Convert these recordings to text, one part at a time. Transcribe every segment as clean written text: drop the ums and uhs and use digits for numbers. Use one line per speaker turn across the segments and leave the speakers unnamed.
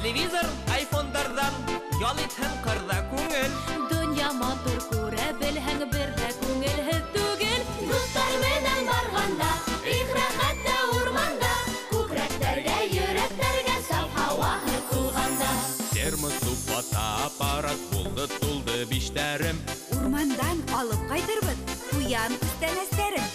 Телевизор, айфондарҙан ял итһен ҡырҙа күңел.
Донъя матур күрә белһәң, бер ҙә күңелһеҙ түгел.
Дуҫтар менән барғанда, их рәхәт тә урманда, күкрәктәргә, йөрәктәргә саф һауаһы тулғанда.
Термос, суп, фотоаппарат булды, тулды биштәрем.
Урмандан алып ҡайтырбыҙ ҡуян күстәнәстәрен.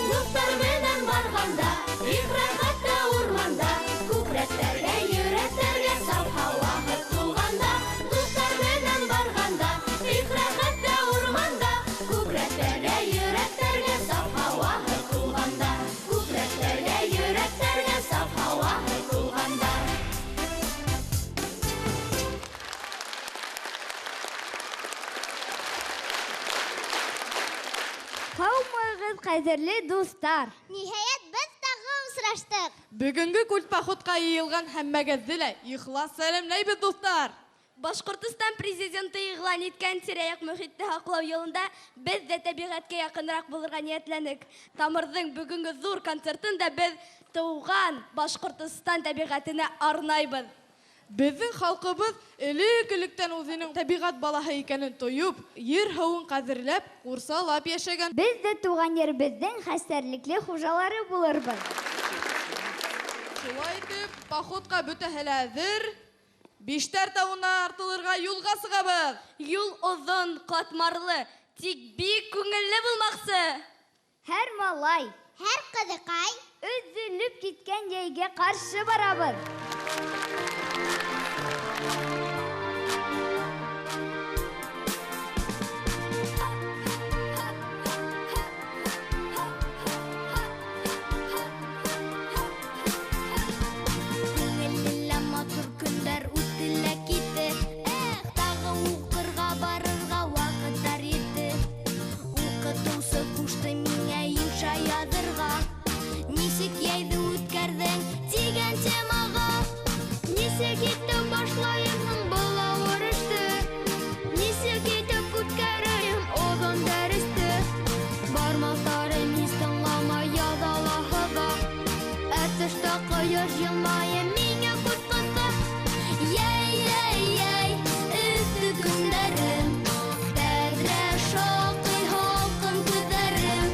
Дуҫтар менән барғанда, их рәхәт тә урманда, күкрәктәргә, йөрәктәргә саф һауаһы тулғанда. Дуҫтар менән барғанда, их рәхәт тә урманда, күкрәктәргә, йөрәктәргә саф һауаһы тулғанда. Күкрәктәргә, йөрәктәргә саф һауаһы тулғанда.
Һаумыһығыҙ, ҡәҙерле дуҫтар!
Ниһайәт, беҙ тағы осраштыҡ.
Бөгөнгө культпоходҡа йыйылған һәммәгеҙҙе лә ихлас сәләмләйбеҙ, дуҫтар!
Башҡортостан президенты иғлан иткән тирә-яҡ мөхитте һаҡлау йылында беҙ ҙә тәбиғәткә яҡыныраҡ булырға ниәтләнек. Тамырҙың бөгөнгө ҙур концертын да беҙ тыуған Башҡортостан тәбиғәтенә арнайбыҙ.
Беҙҙең халҡыбыҙ элек-электән үҙенең тәбиғәт балаһы икәнен тойоп, ер һыуын ҡәҙерләп, ҡурсалап йәшәгән.
Беҙ ҙә тыуған еребеҙҙең хәстәрлекле хужалары булырбыҙ.
Шулай итеп, походҡа бөтәһе лә әҙер. Биштәр тауына артылырға юлға сығабыҙ.
Юл оҙон, ҡатмарлы, тик бик күңелле булмаҡсы. Һәр малай,
һәр ҡыҙыҡай
өҙөлөп киткән йәйгә ҡаршы барабыҙ.
Күңелле лә матур көндәр үтте лә китте. Эх, тағы уҡырға барырға ваҡыттар етте. Уҡытыусы ҡушты миңә инша яҙырға. Нисек йәйҙе үткәрҙең тигән темаға. Нисек итеп башлайым һуң был ауыр эште? Нисек итеп үткәререм оҙон дәресте? Бармаҡтарым һис тыңламай яҙа ла һыҙа. Ә тышта ҡояш йылмая миңә күҙ ҡыҫа. Йәй, йәй, йәй, эҫе көндәрем, тәҙрә шаҡый һалҡын күҙҙәрем.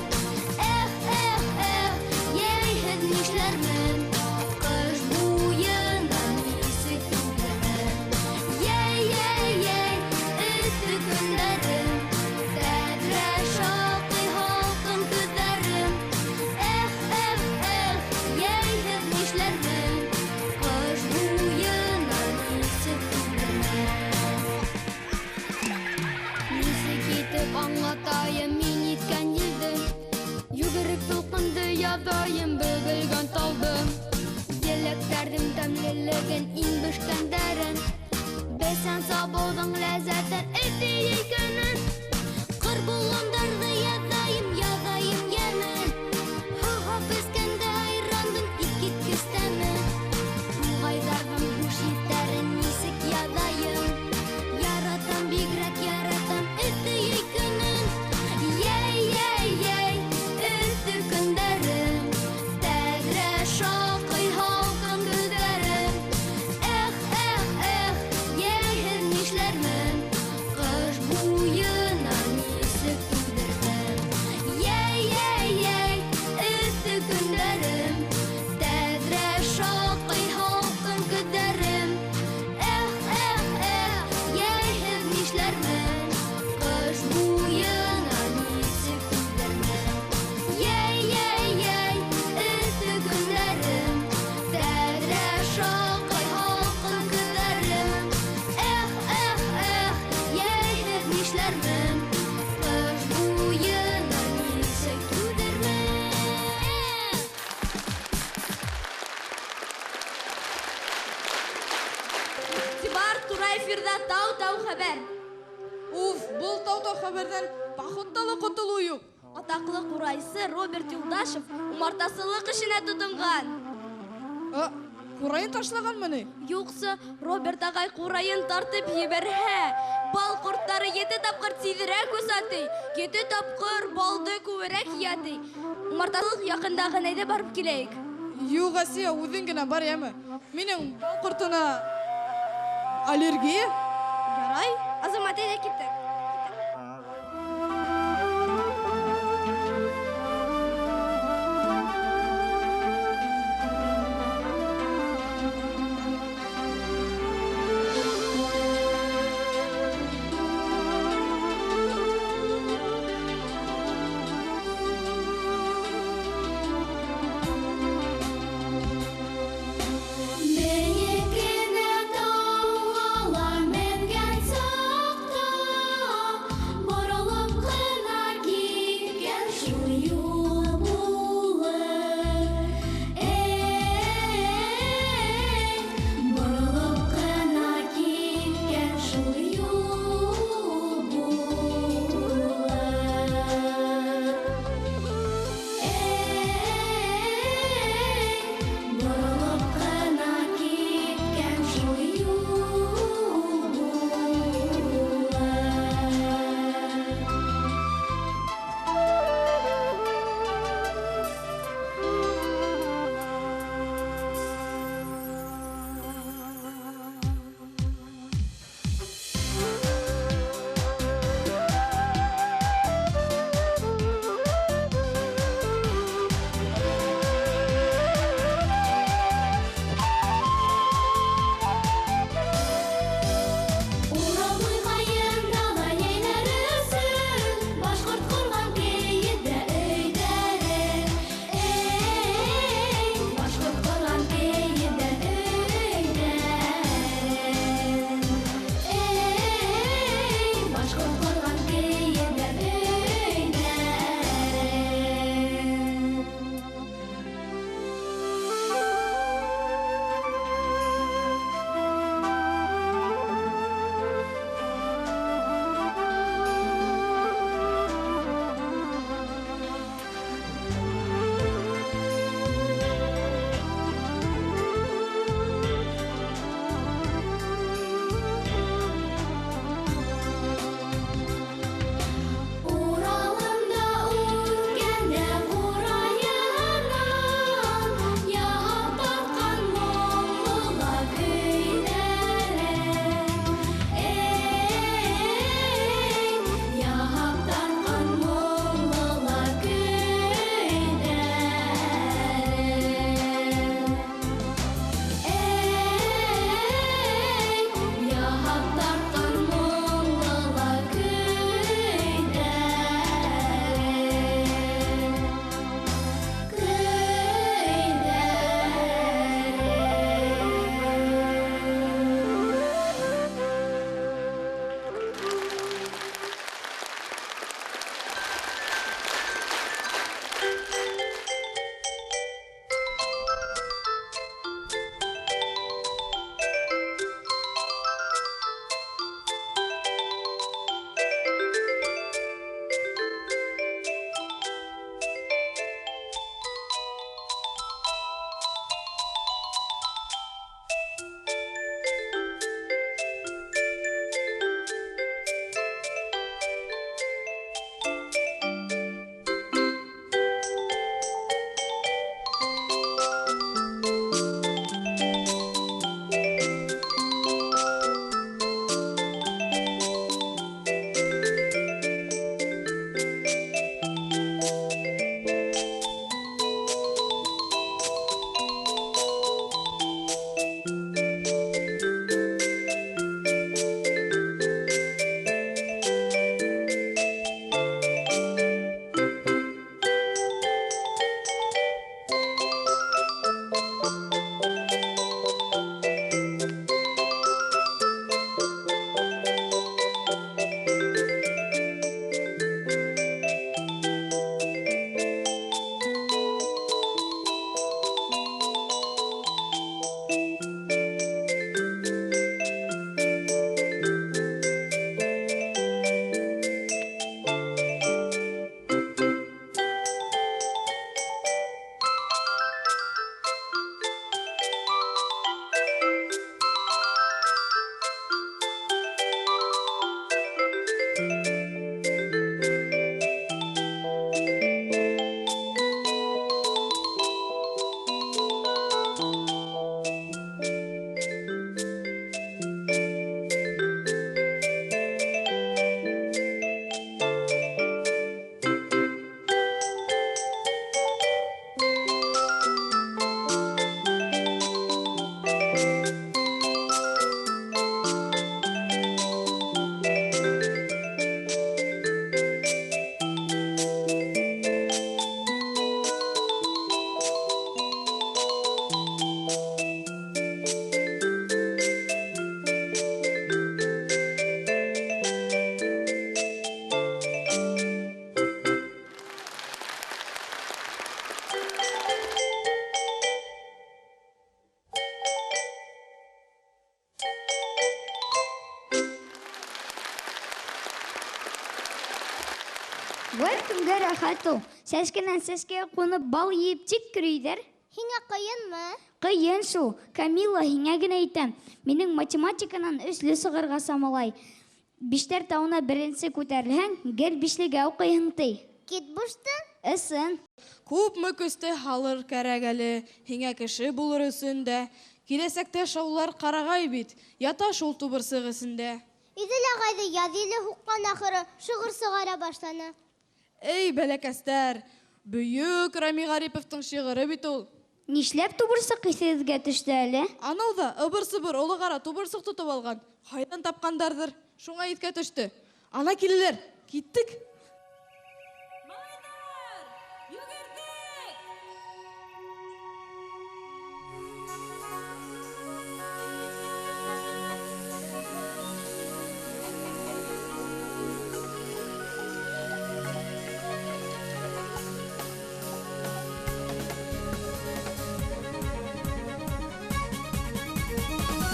Эх, эх, эх, йәйһеҙ нишләрмен? Ҡыш буйына нисек түҙермен? Йәй, йәй, йәй, эҫе көндәрем, тәҙрә шаҡый һалҡын күҙҙәрем. Эх, эх, эх, йәйһеҙ нишләрмен? Ҡыш буйына нисек түҙермен? Нисек итеп аңлатайым мин иҫкән елде? Йүгерек тулҡынды яҙайым бөгөлгән талды. Еләктәрҙең тәмлелеген, иң бешкәндәрен, бесән сабыуҙың ләззәтен, эҫе йәй көнөн. Ҡыр болондарҙы яҙайым, яҙайым йәмен. Һыуға бескәндә айрандың иҫ киткес тәме. Туғайҙарҙың хуш еҫтәрен нисек яҙайым? Яратам, бигерәк яратам эҫе йәй көнөн. Йәй, йәй, йәй, эҫе көндәрем, тәҙрә шаҡый һалҡын күҙҙәрем. Эх, эх, эх, йәйһеҙ нишләрмен? Ҡыш буйына нисек түҙермен? Йәй, йәй, йәй, эҫе көндәрем, тәҙрә шаҡый һалҡын күҙҙәрем. Эх, эх, эх, йәйһеҙ нишләрмен? Ҡыш буйына нисек түҙермен? Йәй, йәй, йәй, эҫе көндәрем, тәҙрә шаҡый һалҡын күҙҙәрем. Эх, эх, эх, йәйһеҙ нишләрмен? Ҡыш буйына нисек түҙермен?
Иғтибар, тура эфирҙа тау-тау хәбәр.
Уф, был тау-тау хәбәрҙән походта ла ҡотолоу юҡ.
Атаҡлы ҡурайсы Роберт Юлдашев умартасылыҡ эшенә тотонған.
Ҡурайын ташлағанмы ни?
Юҡсы, Роберт ағай ҡурайын тартып ебәрһә, бал ҡорттары 7 тапҡыр тиҙерәк оса ти, 7 тапҡыр балды күберәк йыя ти. Умарталыҡ яҡында ғына әйҙә барып киләйек.
Юҡ, Әсиә, үҙең генә бар, йәме? Минең бал ҡортона Аллергия?
Ярай. Азамат, әйҙә киттек.
Бейек кенә тауға ла менгән саҡ.
Вәт кемгә рәхәт ул. Сәскәнән сәскәгә ҡунып бал йыйып тик көрөйҙәр.
Һиңә ҡыйынмы?
Ҡыйын шул. Камила, һиңә генә әйтәм. Минең математиканан өслө сығырға самалай. Биштәр тауына беренсе күтәрелһәң, гел бишлегә уҡыйһың ти.
Кит буштың?
Ысын.
Күпме көстө һалыр кәрәк әле, һиңә кеше булыр өсөн дә. Киләсәктә шаулар ҡарағай бит, ята шул тубырсыҡ эсендә.
Иҙел ағайҙы яҙ еле һуҡҡан ахыры, шиғыр сығара башланы.
Эй, бәләкәстәр, бөйөк Рами Ғариповтың шиғыры бит ул.
Нишләп тубырсыҡ иҫегеҙгә төштө әле?
Анау ҙа ыбыр-сыбыр оло ҡара тубырсыҡ тотоп алған. Ҡайҙан тапҡандарҙыр, шуңа иҫкә төштө. Ана киләләр, киттек.
Малайҙар, йүгерҙек!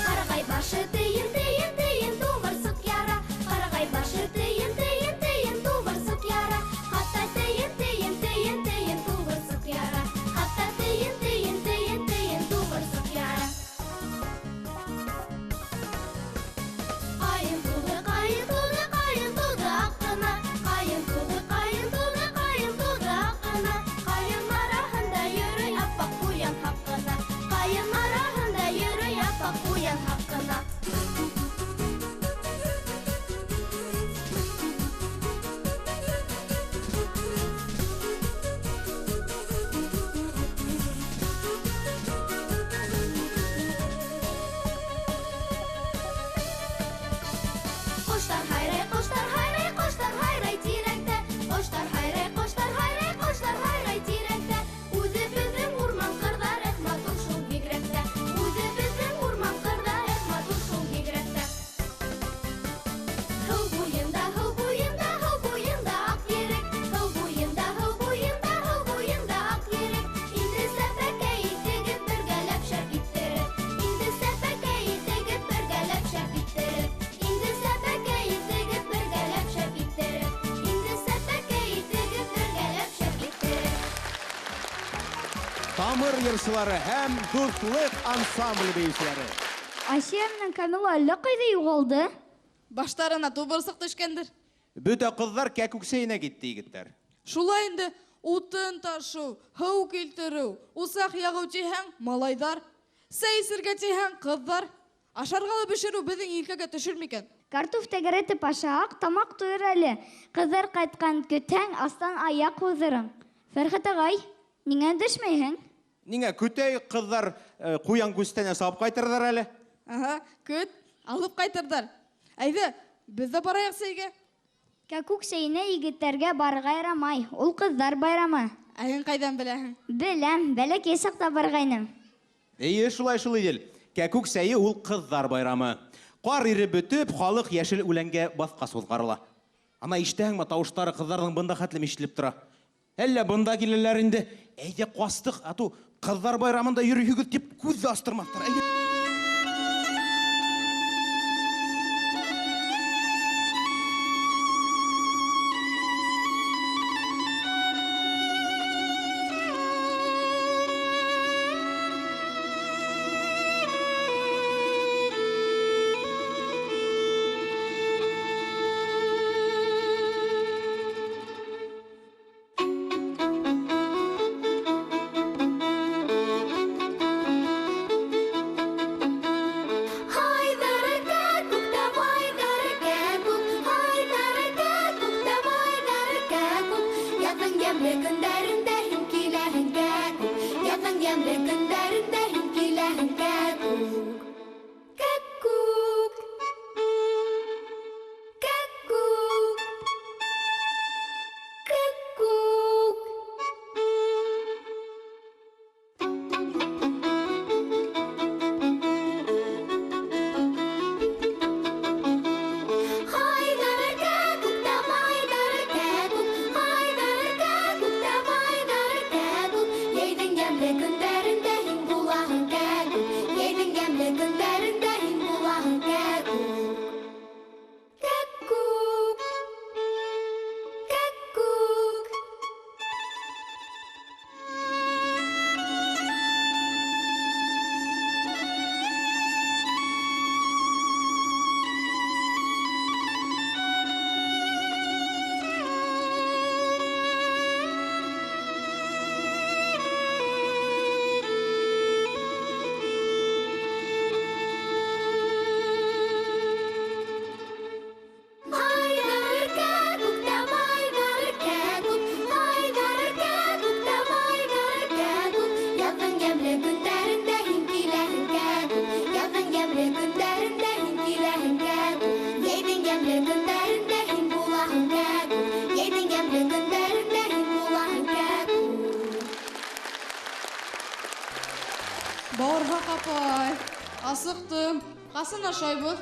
Ҡарағай башы тейен, тейен, тейен, тубырсыҡ яра. Ҡарағай башы тейен, тейен, тейен, тубырсыҡ яра. Хатта тейен, тейен, тейен, тейен, тубырсыҡ яра. Хатта тейен, тейен, тейен, тейен, тубырсыҡ яра. Ҡайын тулы, ҡайын тулы, ҡайын тулы аҡҡына. Ҡайын тулы, ҡайын тулы, ҡайын тулы аҡҡына. Ҡайын араһында йөрөй аппаҡ ҡуян хаҡына. Ҡайын араһында йөрөй аппаҡ ҡуян хаҡына. Ҡоштар һайрай, ҡоштар һайрай, ҡоштар һайрай тирәктә. Ҡоштар һайрай, ҡоштар һайрай, ҡоштар һайрай тирәктә. Үҙе беҙҙең урман ҡырҙар эх матур шул бигерәк тә. Үҙе беҙҙең урман ҡырҙар эх матур шул бигерәк тә. Һыу буйында, һыу буйында, һыу буйында аҡ ерек. Һыу буйында, һыу буйында, һыу буйында аҡ ерек. Инде сәпәкәй итегеҙ бергәләп шәп иттереп. Инде сәпәкәй итегеҙ бергәләп шәп иттереп. Инде сәпәкәй итегеҙ бергәләп шәп иттереп. Инде сәпәкәй итегеҙ бергәләп шәп иттереп.
Тамыр йырсылары һәм Дуҫлыҡ ансамбле бейеүселәре.
Асия менән Камила әллә ҡайҙа юғалды?
Баштарына тубырсыҡ төшкәндер.
Бөтә ҡыҙҙар кәкүк сәйенә китте, егеттәр.
Шулай инде утын ташыу, һыу килтереү, усаҡ яғыу тиһәң, малайҙар, сәй эсергә тиһәң, ҡыҙҙар. Ашарға ла бешереү беҙҙең елкәгә төшөр микән?
Картуф тәгәрәтеп ашаһаҡ, тамаҡ туйыр әле. Ҡыҙҙар ҡайтҡан көтһәң, астан аяҡ һуҙырың. Фәрхәт ағай, ниңә өндәшмәйһең?
Ниңә көтәйек, ҡыҙҙар ҡуян күстәнә сабып ҡайтырҙар әле?
Аһа, көт, алып ҡайтырҙар. Әйҙә, беҙ ҙә барайыҡ сәйгә.
Кәкүк сәйенә егеттәргә барырға ярамай, ул ҡыҙҙар байрамы.
Ә һин ҡайҙан беләһең?
Беләм, бәләкәй саҡта барғайным.
Эйе, шулай шул Иҙел. Кәкүк сәйе ул ҡыҙҙар байрамы. Ҡар иреп бөтөп, халыҡ йәшел үләнгә баҫҡас уҙғарыла. Ана ишетәһеңме, тауыштары ҡыҙҙарҙың бында хәтлем ишетелеп тора. Әллә бында киләләр инде. Әйҙә ҡастыҡ, ату ҡыҙҙар байрамында йөрөйһөгөҙ тип күҙ ҙә астырмаҫтар. Әйҙә.
Хайдар кәкүк тә майҙар кәкүк, хайдар кәкүк тә ямле көндәрендә һин булаһың кәкүк. Йәйҙең ямле көндәрендә һин булаһың кәкүк.
Бауырһаҡ апай, асыҡтым. Ҡасан ашайбыҙ?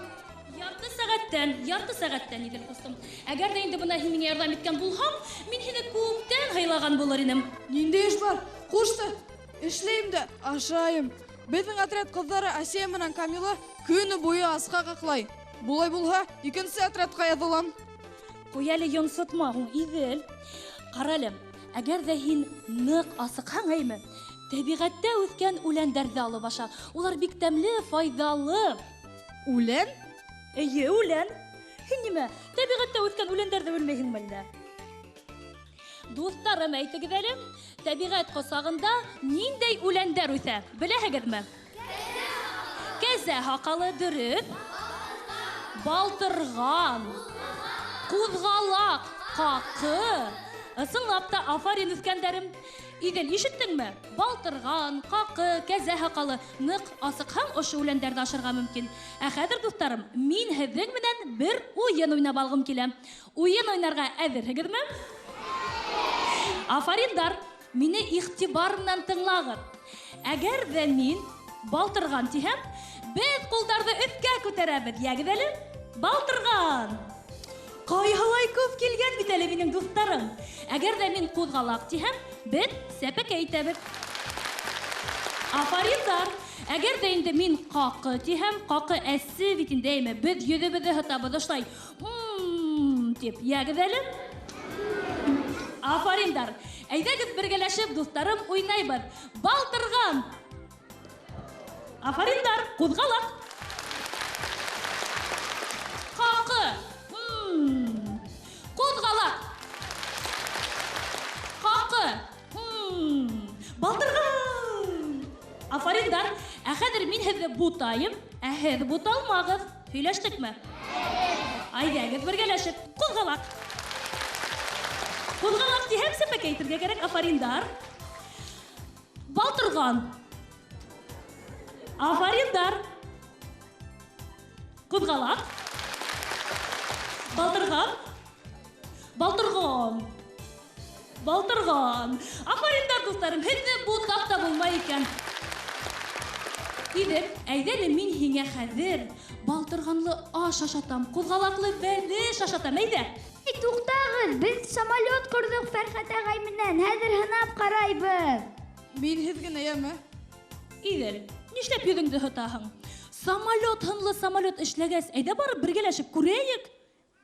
Ярты сәғәттән, ярты сәғәттән, Иҙел ҡустым. Әгәр ҙә инде бына һин миңә ярҙам иткән булһаң, мин һине күптән һыйлаған булыр инем.
Ниндәй эш бар? Ҡушты. Эшләйем дә ашайым. Беҙҙең отряд ҡыҙҙары Асия менән Камила көнө буйы асҡа ҡаҡлай. Булай булһа, икенсе отрядҡа яҙылам.
Ҡуй әле, йонсотма һуң, Иҙел. Ҡара әле, әгәр ҙә һин ныҡ асыҡһаң, әйме, тәбиғәттә үҫкән үләндәрҙе алып аша. Улар бик тәмле, файҙалы.
Үлән?
Эйе, үлән. Һин нимә, тәбиғәттә үҫкән үләндәрҙе белмәйһеңме әллә? Дуҫтарым, әйтегеҙ әле, тәбиғәт ҡосағында ниндәй үләндәр үҫә? Беләһегеҙме? Кәзә һаҡалы, дөрөҫ. Балтырған, ҡуҙғалаҡ, ҡаҡы. Ысынлап та, афарин, үҫкәндәрем. Иҙел, ишеттеңме? Балтырған, ҡаҡы, кәзә һаҡалы. Ныҡ асыҡһаң, ошо үләндәрҙе ашарға мөмкин. Ә хәҙер, дуҫтарым, мин һеҙҙең менән бер уйын уйнап алғым килә. Уйын уйнарға әҙерһегеҙме? Афариндар, мине иғтибар менән тыңлағыҙ. Әгәр ҙә мин балтырған тиһәм, беҙ ҡулдарҙы өҫкә күтәрәбеҙ. Йәгеҙ әле, балтырған. Ҡайһылай күп килгән бит әле минең дуҫтарым. Әгәр ҙә мин ҡуҙғалаҡ тиһәм, беҙ сәпәкә итәбеҙ. Афариндар. Әгәр ҙә инде мин ҡаҡы тиһәм, ҡаҡы әсе бит инде, әйме, беҙ йөҙөбөҙҙө һытабыҙ ошолай. Тип, йәгеҙ әле. Афариндар. Әйҙәгеҙ бергәләшеп, дуҫтарым, уйнайбыҙ. Балтырған. Афариндар, ҡуҙғалаҡ. Ҡаҡы. Ҡуҙғалаҡ. Ҡаҡы. Балтырған. Афариндар. Ә хәҙер мин һеҙҙе бутайым, ә һеҙ буталмағыҙ. Һөйләштекме? Әйҙәгеҙ бергәләшеп, ҡуҙғалаҡ. Ҡуҙғалаҡ тиһәм, сәпәкә әйтергә кәрәк. Афариндар. Балтырған. Афариндар. Ҡуҙғалаҡ. Балтырған. Балтырған. Балтырған. Афариндар, дуҫтарым, һеҙҙе бутап та булмай икән. Иҙел, әйҙә әле мин һиңә хәҙер балтырғанлы аш ашатам, ҡуҙғалаҡлы бәлеш ашатам, әйҙә.
Эй, туҡтағыҙ, беҙ самолет ҡорҙоҡ Фәрхәт ағай менән, хәҙер һынап ҡарайбыҙ.
Мин һеҙ генә, йәме?
Иҙел, нишләп йөҙөңдө һытаһың? Самолет һынлы самолет эшләгәс, әйҙә барып бергәләшеп күрәйек.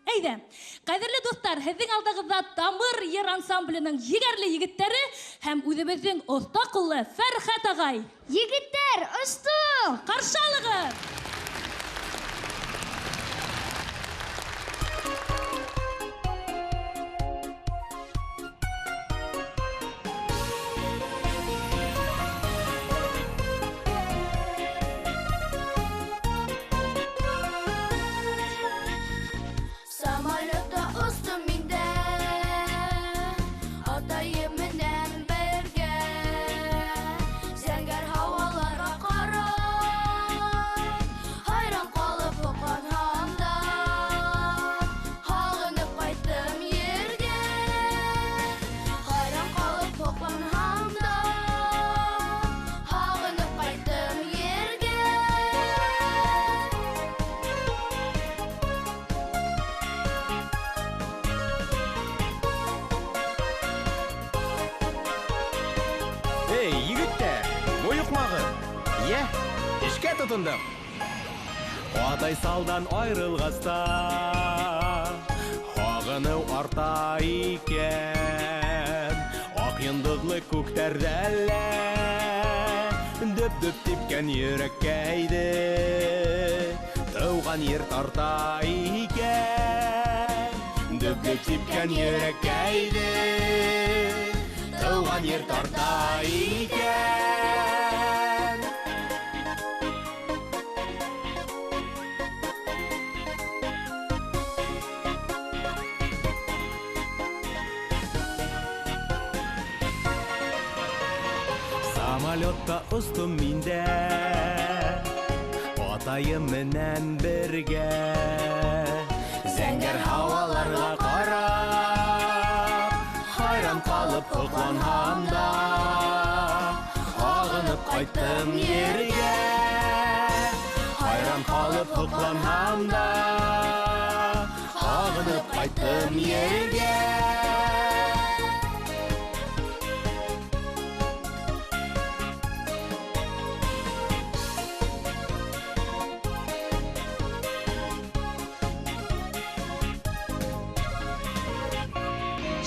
Әйҙә, ҡәҙерле дуҫтар, һеҙҙең алдығыҙҙа Тамыр йыр ансамбленың егәрле егеттәре һәм үҙебеҙҙең оҫта ҡуллы Фәрхәт ағай.
Егеттәр, остоҡ!
Ҡаршы алығыҙ!
Самолетта остом мин дә, атайым менән бергә. Зәңгәр һауаларға ҡарап, хайран ҡалып һоҡланһам да, һағынып ҡайттым ергә. Хайран ҡалып һоҡланһам да, һағынып ҡайттым ергә.
Эй, егеттәр, бойоҡмағыҙ. Йә, эшкә тотондоҡ.
Атай салдан айырылғас та, һағыныу арта икән. Аҡ йондоҙло күктәрҙә лә дөп-дөп типкән йөрәккәйҙе тыуған ер тарта икән. Дөп-дөп типкән йөрәккәйҙе тыуған ер тарта икән. Самолетта остом мин дә, атайым менән бергә. һоҡланһам да, һағынып ҡайттым ергә. Хайран ҡалып һоҡланһам да, һағынып ҡайттым ергә.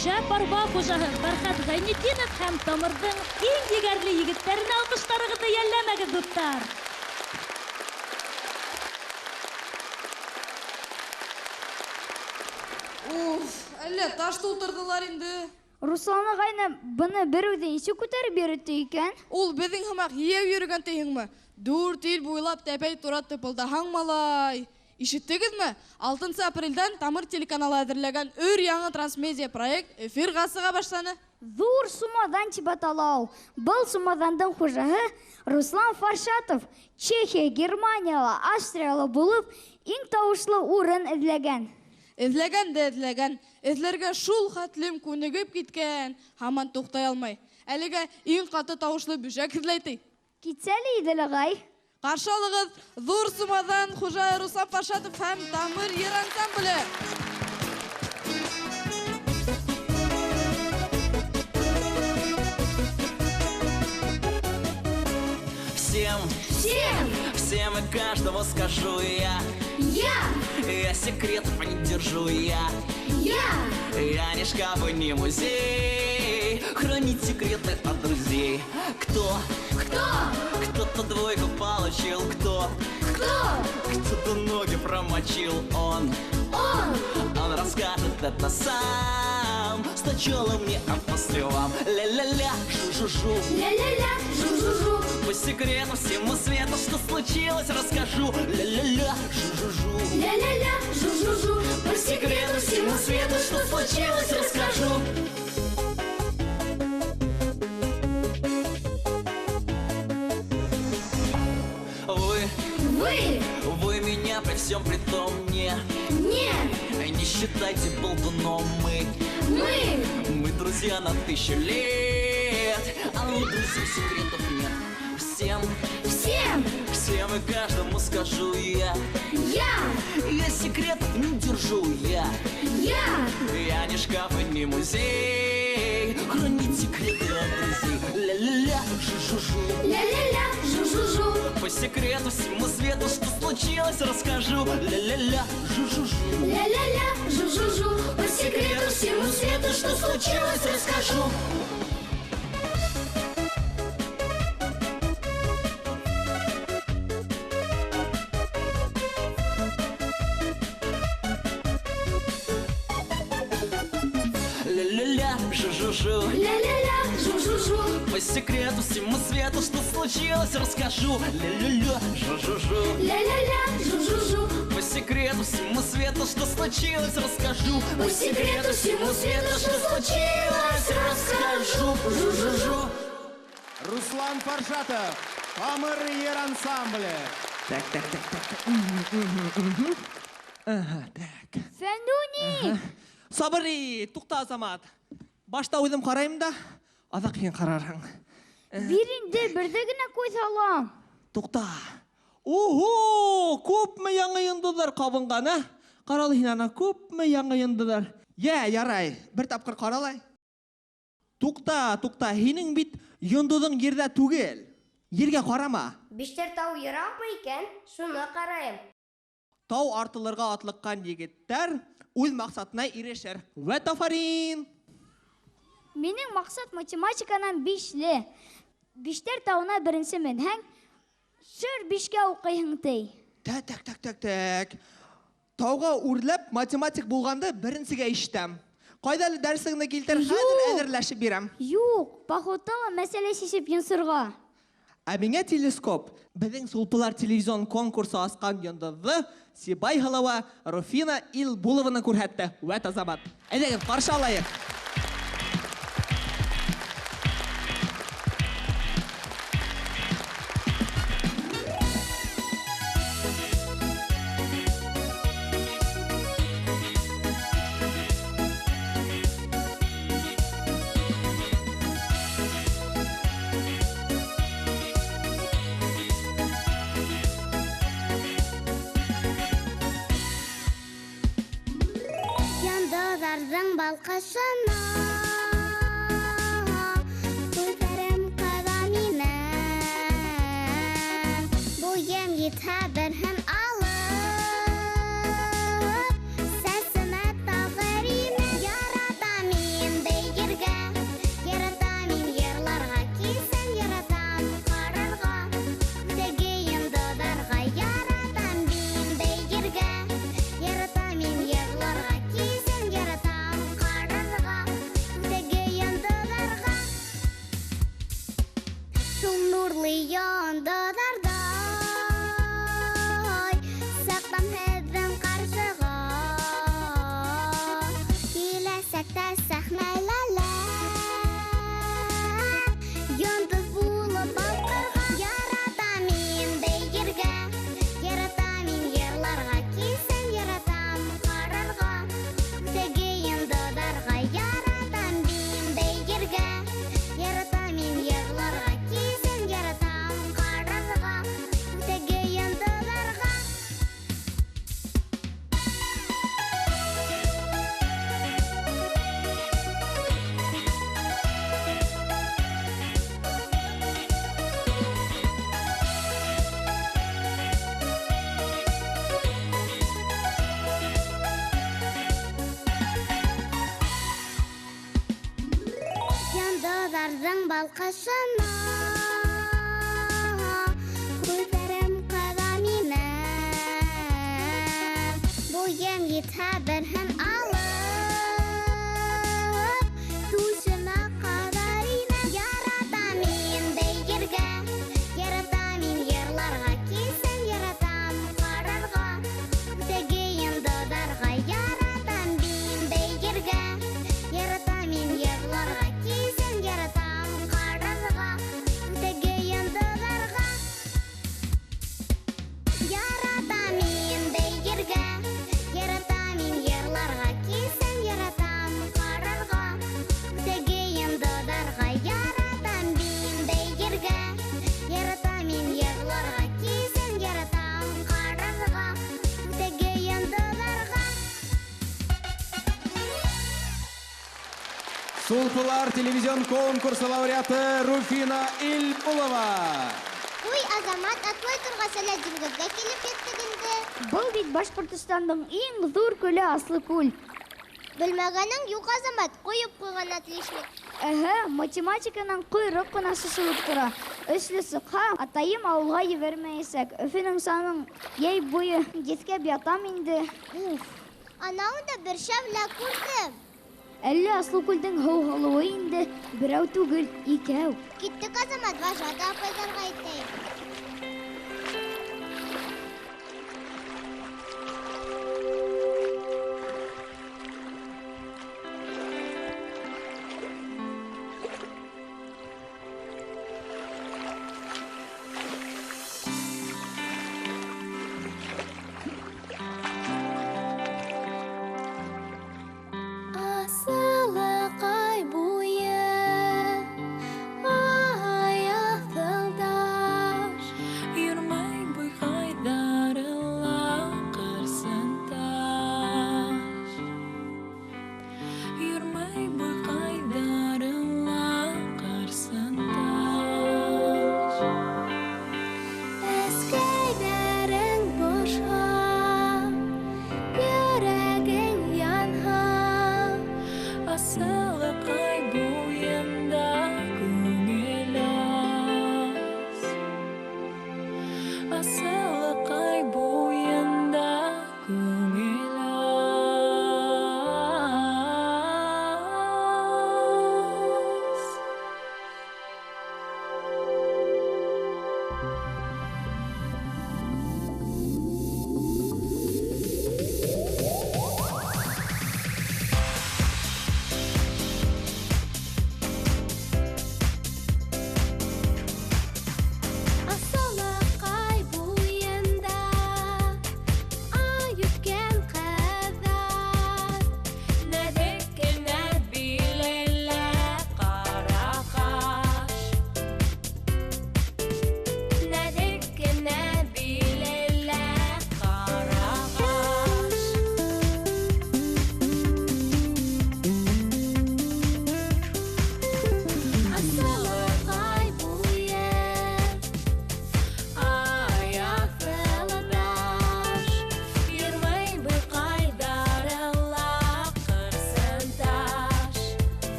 Шәп арба хужаһы Фәрхәт Ғәйнетдинов һәм Тамырҙың иң егәрле егеттәренә алҡыштарығыҙҙы йәлләмәгеҙ, дуҫтар.
Уф, әллә таш тултырҙылар инде.
Руслан ағайны быны бер үҙе нисек күтәреп йөрөттө икән?
Ул беҙҙең һымаҡ йәйәү йөрөгән тиһеңме? 4 ил буйлап тәпәй тура тыпылдаһаң, малай. Ишеттегеҙме? 6 апрелдән Тамыр телеканалы әҙерләгән өр яңы трансмедиа проект эфирға сыға башланы.
Ҙур сумаҙан тип атала ул. Был сумаҙандың хужаһы Руслан Фаршатов Чехия, Германияла, Австрияла булып, иң тауышлы урын эҙләгән.
Эҙләгән дә эҙләгән. Эҙләргә шул хәтлем күнегеп киткән, һаман туҡтай алмай. Әлегә иң ҡаты тауышлы бөжәк эҙләй ти.
Китсә әле, Иҙел ағай.
Қаршы алығыҙ ҙур сумаҙан хужаһы Руслан Фаршатов һәм Тамыр йыр ансамбле.
Всем,
всем,
всем и каждому скажу я.
Я
секретов не держу я. Я ни шкаф, ни музей, хранить секреты от друзей. Кто?
Кто?
Кто-то двойку получил, кто?
Кто?
Кто-то ноги промочил, он.
Он!
Он расскажет это сам. Сначала мне, а после вам. Ля-ля-ля, жу-жу-жу.
Ля-ля-ля, жу-жу-жу.
По секрету всему свету, что случилось, расскажу. Ля-ля-ля, жу-жу-жу.
Ля-ля-ля, жу-жу-жу.
По секрету всему свету, что случилось, расскажу. Вы меня при всем при том не
Не
считайте болтуном. Мы друзья на 1000 лет, а у друзей секретов нет. Всем,
всем,
всем и каждому скажу я. Я секретов не держу я. Я ни шкаф, ни музей, хранить секреты от друзей. Ля-ля-ля, жу-жу-жу.
Ля-ля-ля, жу-жу-жу.
По секрету всему свету, что случилось, расскажу. Ля-ля-ля, жу-жу-жу.
Ля-ля-ля, жу-жу-жу. По секрету всему свету, что случилось, расскажу.
Ля-ля-ля, жу-жу-жу.
Ля-ля-ля, жу-жу-жу.
По секрету всему свету, что случилось, расскажу. Ля-ля-ля, жу-жу-жу.
Ля-ля-ля, жу-жу-жу.
По секрету всему свету, что случилось, расскажу.
По секрету всему свету, что случилось, расскажу.
Жу-жу-жу.
Руслан Фаршатов, Тамыр йыр ансамбле.
Так, так, так, так. Ага, так.
Фәнүник!
Сабыр ит, туҡта, Азамат. Башта үҙем ҡарайым да, аҙаҡ һин ҡарарһың.
Бир инде, берҙе генә күҙ һалам.
Туҡта. Ого, күпме яңы йондоҙҙар ҡабынған, ә? Ҡаралы һин ана, күпме яңы йондоҙҙар. Йә, ярай, бер тапҡыр ҡаралай. Туҡта, туҡта, һинең бит йондоҙоң ерҙә түгел. Ергә ҡарама.
Биштәр тау йыраҡмы икән, шуны ҡарайым.
Тау артылырға атлыҡҡан егеттәр үҙ маҡсатына ирешер. Вәт афарин!
Минең маҡсат математиканан 5-ле. Биштәр тауына беренсе менһәң, шыр 5-кә уҡыйһың ти.
Так, так, так, так, так. Тауға үрләп математик булғанды беренсегә ишетәм. Ҡайҙа әле дәресеңде килтер, хәҙер әҙерләшеп бирәм.
Юҡ, походта ла мәсьәлә сисеп йонсорға.
Ә миңә телескоп. Беҙҙең Сулпылар телевизион конкурсы асҡан йондоҙҙо Сибай һылыуы Руфина Илбулованы күрһәтте. Вәт Азамат. Әйҙәгеҙ, ҡаршы алайыҡ.
Йондоҙҙарҙың балҡышына күҙҙәрем ҡыҙа минең. Буйым етһә берһен алып, сәсемә тағыр инем. Яратам мин бейергә, яратам мин йырларға, килсәм яратам ҡарарға, теге йондоҙҙарға. Яратам мин бейергә, яратам мин йырларға, килсәм яратам ҡарарға, теге йондоҙҙарға. Шул нурлы йондоҙҙарҙай сыҡтым һеҙҙең ҡаршыға. Киләсәктә сәхнәлә йондоҙ булып балҡырға. Яратам мин бейергә, яратам мин йырларға, килсәм яратам ҡарарға, теге йондоҙҙарға. Яратам мин бейергә, яратам мин йырларға, килсәм яратам ҡарарға, теге йондоҙҙарға. Йондоҙҙарҙың балҡышына күҙҙәрем ҡыҙа минең. Буйым етһә берһен алып, түшемә ҡаҙар инем. Яратам мин бейергә, яратам мин йырларға, килсәм яратам ҡарарға, теге йондоҙҙарға. Яратам мин бейергә, яратам мин йырларға, килсәм яратам ҡарарға, теге йондоҙҙарға. Яратам мин бейергә, яратам мин йырларға, килсәм яратам ҡарарға, теге йондоҙҙарға. Яратам мин бейергә, яратам мин йырларға, килсәм яратам ҡарарға, теге йондоҙҙарға.
Сулпылар телевизион конкурсы лауреаты Руфина Ильбулова.
Уй, Азамат, атлай торғас әле диңгеҙгә килеп еттек инде.
Был бит Башҡортостандың иң ҙур күле Аслыкүл.
Белмәгәнең юҡ, Азамат, ҡойоп ҡуйған отличник.
Әһә, математиканан ҡойроҡ ҡына сысылып тора. Өслө сыҡһа, атайым ауылға ебәрмәйәсәк. Өфөнөң санын йәй буйы еҫкәп ятам инде.
Уф, анауында бер шәүлә күрҙем.
Әллә Аслыкүлдең һыу һалыуы инде, берәү түгел, икәү.
Киттек, Азамат, вожатый апайҙарға әйтәйек.
Асылыҡай буйы, ай аҫылда.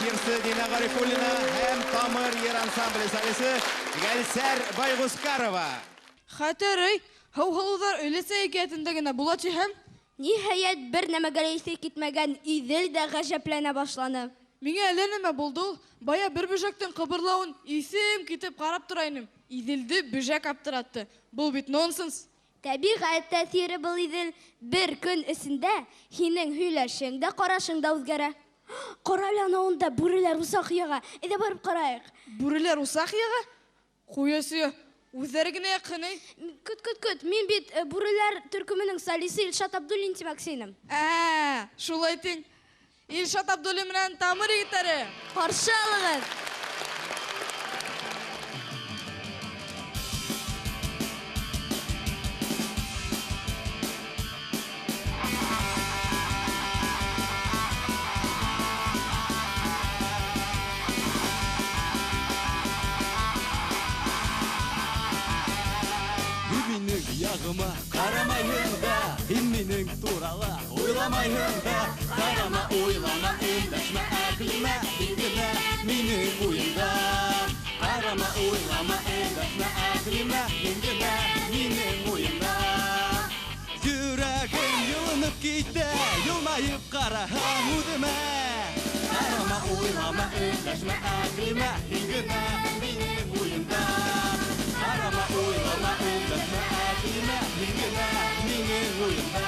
йырсы Дина Ғарифуллина һәм Тамыр йыр ансамбле солисы Гәлсәр Байгускарова.
Хәтәр, эй, һыу-һылыуҙар өләсә әкиәтендә генә була тиһәм?
Ниһайәт, бер нәмәгә лә иҫе китмәгән Иҙел дә ғәжәпләнә башланы.
Миңә әллә нәмә булды ул. Бая бер бөжәктең ҡыбырлауын иҫем китеп ҡарап тора инем. Иҙелде бөжәк аптыратты. Был бит нонсенс.
Тәбиғәт тәьҫире был, Иҙел. Бер көн эсендә һинең һөйләшең дә, ҡарашың да үҙгәрә. Ҡара әле, ана унда бүреләр усаҡ яға. Әйҙә барып ҡарайыҡ.
Бүреләр усаҡ яға? Ҡуя сөйә. Үҙҙәре генә яҡын, эй.
Көт, көт, көт. Мин бит бүреләр төркөмөнөң солисы Илшат Абдуллин тимәксе инем.
Ә, шулай тиң. Илшат Абдуллин менән Тамыр егеттәре.
Ҡаршы алығыҙ.
Яғыма ҡарамайһың да, һин минең турала уйламайһың да. Ҡарама, уйлама, өндәшмә, әҡлимә, һин генә минең уйымда. Ҡарама, уйлама, өндәшмә, әҡлимә, һин генә минең уйымда. Йөрәгем йылынып китә, йылмайып ҡараһаң үҙемә. Ҡарама, уйлама, өндәшмә, әҡлимә, һин генә минең уйымда. Ҡарама, уйлама, өндәшмә, әҡлимә, һин генә минең уйымда.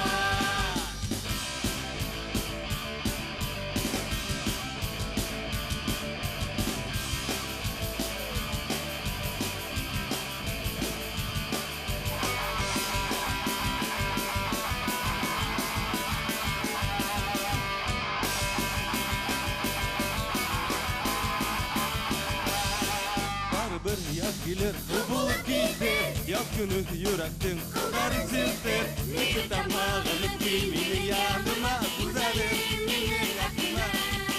Барыбер яҙ килер, һыу булып китер. Яҙ көнө йөрәктең ҡылдарын селтер. Ике тамағынып кил минең яныма, гүзәлем минең әҡлимә.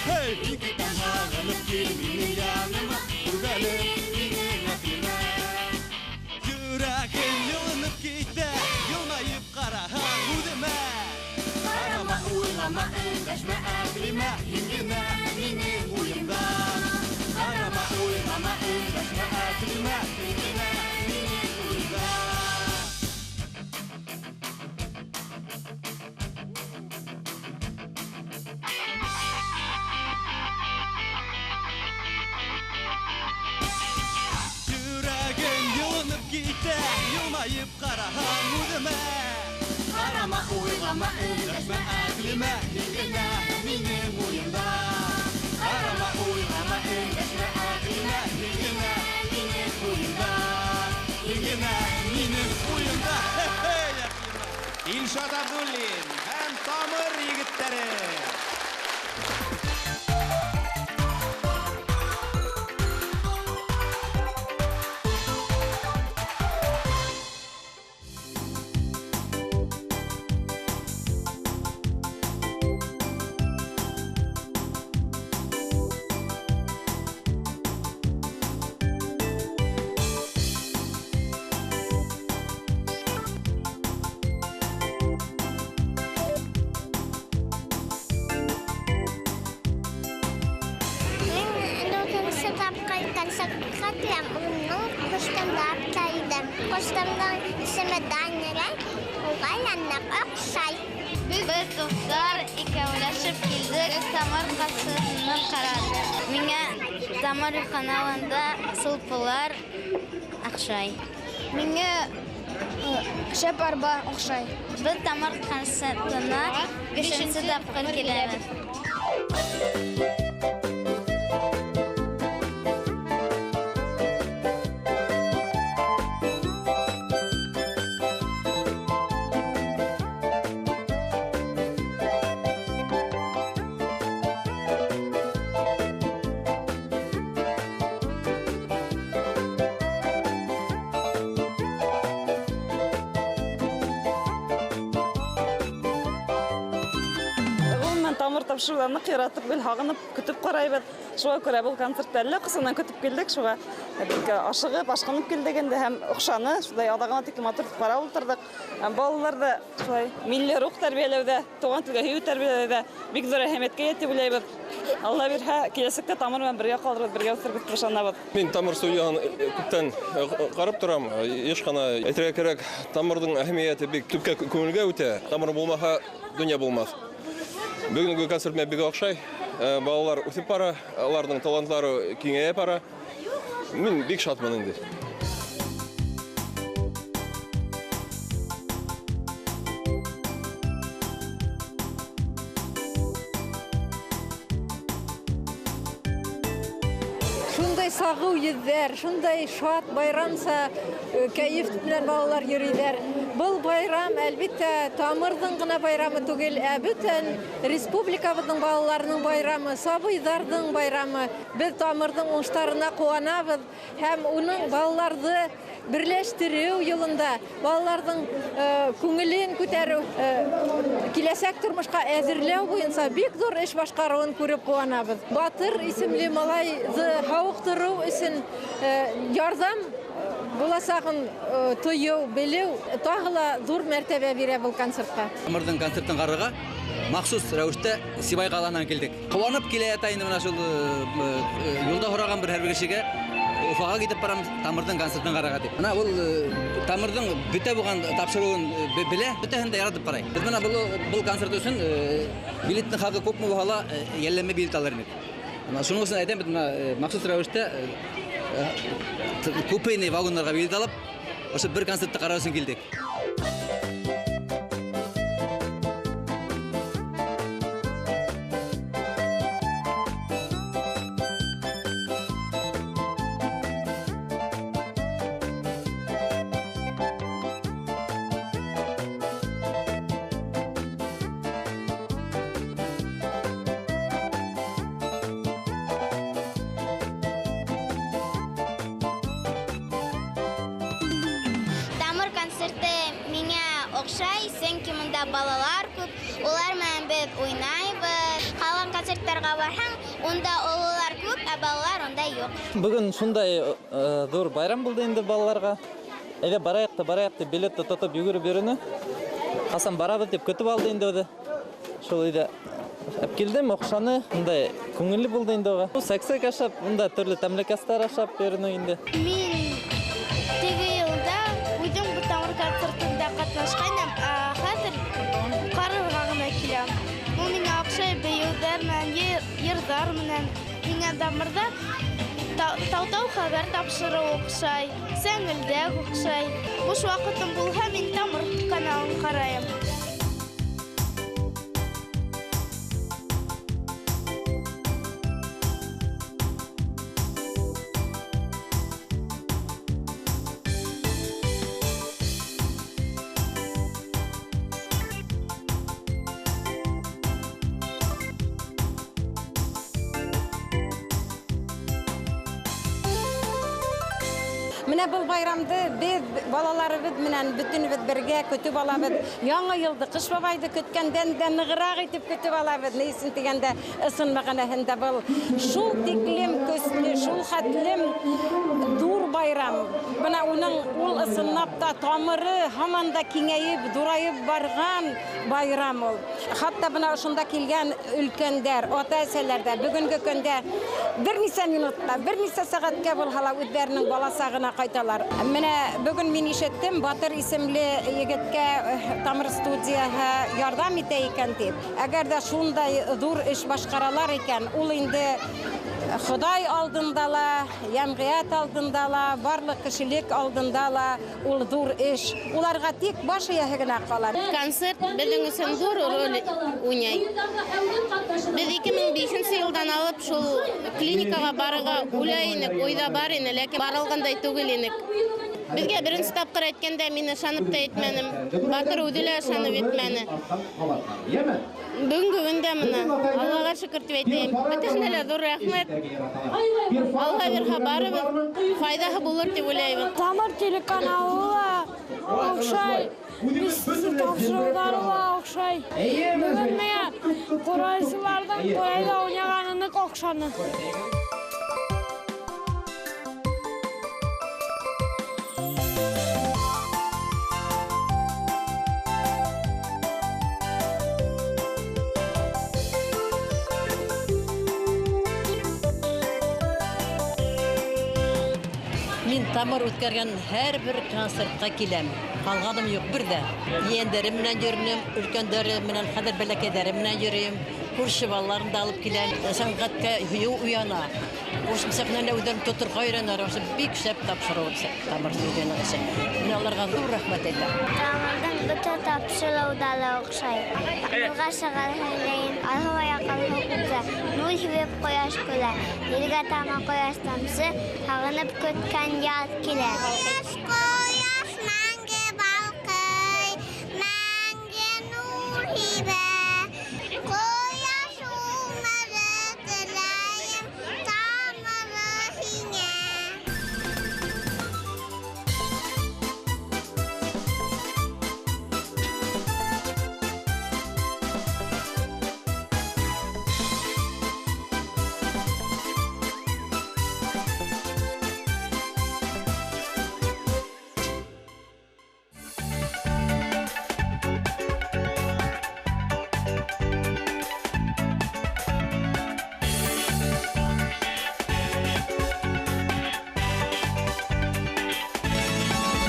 Һей, ике тамағынып кил минең яныма, гүзәлем минең әҡлимә. Йөрәгем йылынып китә, йылмайып ҡараһаң үҙемә. Ҡарама, уйлама, өндәшмә, әҡлимә, һин генә минең уйымда. Ҡарама, уйлама, өндәшмә, әҡлимә, һин генә минең уйымда. Йөрәгем йылынып китә, йылмайып ҡараһаң үҙемә. Ҡарама, уйлама, өндәшмә, әҡлимә, һин генә минең уйымда. Ҡарама, уйлама, өндәшмә, әҡлимә, һин генә минең уйымда. Һин генә минең уйымда.
Илшат Абдуллин һәм Тамыр егеттәре.
Концертҡа киләм, үҙемдең ҡустымды алып килдем. Ҡустымдың исеме Данира, уға ныҡ оҡшай.
Беҙ дуҫтар икәүләшеп килдек, Тамыр концертын ҡарадыҡ. Миңә Тамыр каналында сулпылар оҡшай.
Миңә шәп арба оҡшай.
Беҙ Тамыр концертына 5-нсе тапҡыр киләбеҙ.
Тамыр тапшырыуҙарын ныҡ яратып, гел һағынып көтөп ҡарайбыҙ. Шуға күрә был концертты әллә ҡасандан көтөп килдек, шуға бик ашығып, ашҡынып килдек инде һәм оҡшаны. Шулай аҙағына тиклем матур итеп ҡарап ултырҙыҡ. Һәм балаларҙы шулай милли рух тәрбиәләүҙә, туған телгә һөйөү тәрбиәләүҙә бик ҙур әһәмиәткә эйә тип уйлайбыҙ. Алла бирһә, киләсәктә Тамыр менән бергә ҡалырбыҙ, бергә үҫербеҙ тип ышанабыҙ.
Мин Тамыр студияһын күптән ҡарап торам. Йыш ҡына әйтергә кәрәк, Тамырҙың әһәмиәте бик төпкә күңелгә үтә. Тамыр булмаһа, донъя булмаҫ. Бөгөнгө концерт миңә бик оҡшай. Балалар үҫеп бара, уларҙың талантлары киңәйә бара. Мин бик шатмын инде.
Шундай сағыу йөҙҙәр, шундай шат байрамса кәйеф менән балалар йөрөйҙәр. Был байрам, әлбиттә, Тамырҙың ғына байрамы түгел, ә бөтөн республикабыҙҙың балаларының байрамы, сабыйҙарҙың байрамы. Беҙ Тамырҙың уңыштарына ҡыуанабыҙ һәм уның балаларҙы берләштереү юлында, балаларҙың күңелен күтәреү, киләсәк тормошҡа әҙерләү буйынса бик ҙур эш башҡарыуын күреп ҡыуанабыҙ. Батыр исемле малайҙы һауыҡтырыу өсөн ярҙам буласағын тойоу, белеү тағы ла ҙур мәртәбә бирә был концертҡа.
Тамырҙың концертын ҡарарға махсус рәүештә Сибай ҡалаһынан килдек. Ҡыуанып килә ята инде мына шул юлда һораған бер һәр бер кешегә Уфаға китеп барам Тамырҙың концертын ҡарарға тип. Мына был Тамырҙың бөтә булған тапшырыуын белә, бөтәһен дә яратып ҡарай. Беҙ мына был концерт өсөн билеттың хаҡы күпме булһа ла йәлләмә билет алыр инек. Мына шуның өсөн әйтәм, беҙ мына махсус рәүештә купейный вагондарға билет алып, ошо бер концертты ҡарау өсөн килдек.
Оҡшай, сөнки мында балалар күп, улар менән беҙ уйнайбыҙ. Ҡалған концерттарға барһаң, унда ололар күп, ә балалар унда юҡ.
Бөгөн шундай ҙур байрам булды инде балаларға. Әйҙә барайыҡ та барайыҡ тип билетты тотоп йүгереп йөрөнө. Ҡасан барабыҙ тип көтөп алды инде үҙе. Шул өйҙә әп килдем, оҡшаны. Ундай күңелле булды инде уға. Сәксәк ашап, унда төрлө тәмлекәстәр ашап йөрөнө инде.
Мин теге йылда үҙем был Тамыр концертында ҡатнашҡайным, ә хәҙер ҡарарға ғына киләм. Ул миңә оҡшай бейеүҙәр менән, йырҙар менән. Миңә Тамырҙа тау-тау хәбәр тапшырыу оҡшай, сәңелдәк оҡшай. Буш ваҡытым булһа, мин Тамыр каналын ҡарайым.
Менә был байрамды беҙ балаларыбыҙ менән бөтөнөбөҙ бергә көтөп алабыҙ. Яңы йылды, Ҡыш бабайҙы көткәндән дә нығыраҡ итеп көтөп алабыҙ. Ни өсөн тигәндә, ысын мәғәнәһендә был шул тиклем көслө, шул хәтлем ҙур байрам. Бына уның ул ысынлап та тамыры һаман да киңәйеп, ҙурайып барған байрам ул. Хатта бына ошонда килгән өлкәндәр, ата-әсәләр ҙә бөгөнгө көндә бер нисә минутта, бер нисә сәғәткә булһа ла үҙҙәренең бала сағына ҡайталар. Менә бөгөн мин ишеттем, Батыр исемле егеткә Тамыр студияһы ярҙам итә икән тип. Әгәр ҙә шундай ҙур эш башҡаралар икән, ул инде Хоҙай алдында ла, йәмғиәт алдында ла, барлыҡ кешелек алдында ла ул ҙур эш. Уларға тик баш эйәһе генә ҡала.
Концерт беҙҙең өсөн ҙур роль уйнай. Беҙ 2005 йылдан алып шул клиникаға барырға уйлай инек, уйҙа бар ине, ләкин барылғандай түгел инек. Беҙгә беренсе тапҡыр әйткәндә мин ышанып та етмәнем. Батыр үҙе лә ышанып етмәне. Бөгөнгө көндә мына Аллаға шөкөр тип әйтәйем. Бөтәһенә лә ҙур рәхмәт. Алла бирһә барыбыҙ файҙаһы булыр тип уйлайбыҙ.
Тамыр телеканалы ла оҡшай, тапшырыуҙары ла оҡшай. Бөгөн миңә Ҡурайсыларҙың ҡурайҙа уйнағаны ныҡ оҡшаны.
Мин Тамыр үткәргән һәр бер концертҡа киләм. Ҡалғаным юҡ бер ҙә. Ейәндәрем менән йөрөнөм, өлкәндәре менән, хәҙер бәләкәйҙәрем менән йөрөйөм. Күрше балаларын да алып киләм. Сәнғәткә һөйөү уяна. Сәхнәлә үҙҙәрен тоторға өйрәнә. Ошо бик шәп тапшырыу Тамыр телевидениеһы өсөн. Мин уларға ҙур рәхмәт әйтәм.
Тамырҙың бөтә тапшырыуҙары оҡшай. Юлға сығар һөйләйем, алһыу аяҡ, алһыу күкрә, нур һибеп ҡояш көлә, ергә тама ҡояш тамсы, һағынып көткән яҙ килә. Ҡояш, ҡояш мәңге балҡый, мәңге нур һибә. Ҡояш ғүмере теләйем, тамыры һиңә.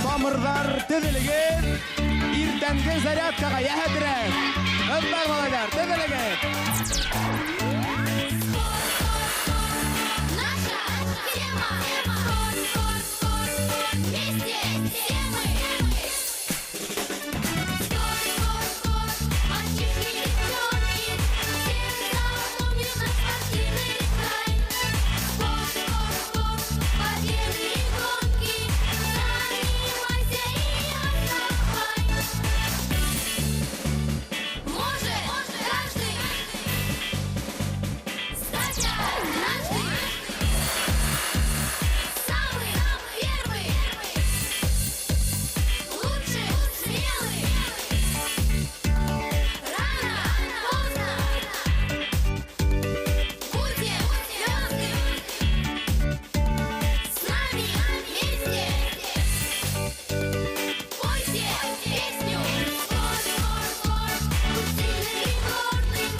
Тамырҙар теҙелегеҙ, иртәнге зарядкаға йәһәтерәк. Ҡыҙҙар, малайҙар, теҙелегеҙ.
Наша тема. Спорт, спорт, спорт, спорт. Вместе все мы. Спорт, спорт, спорт. Мальчишки, девчонки, всем запомнит наш спортивный край. Спорт, спорт, спорт. Победы и гонки. Занимайся и отдыхай. Может каждый стать однажды самый первый, лучший, смелый. Рано, поздно будем звезды. С нами вместе пойте песню. Спорт, спорт, спорт, будь сильным и гордым.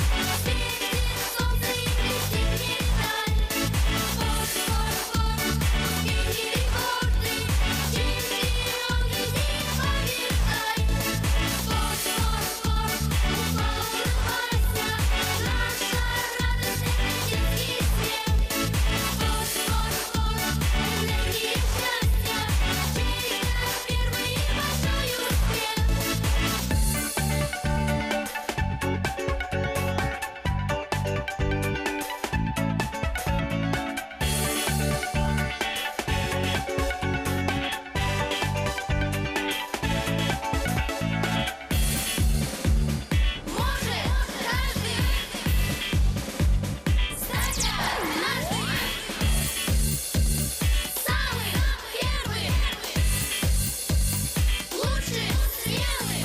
Светит солнце и блестит медаль. Спорт, спорт, спорт, успехи, рекорды. Чемпион, иди побеждай. Спорт, спорт, спорт, упал, улыбайся. Наша радость — это детский смех. Спорт, спорт, спорт, энергия счастья. Чей-то первый и большой успех. Может каждый стать однажды самый первый, лучший, смелый.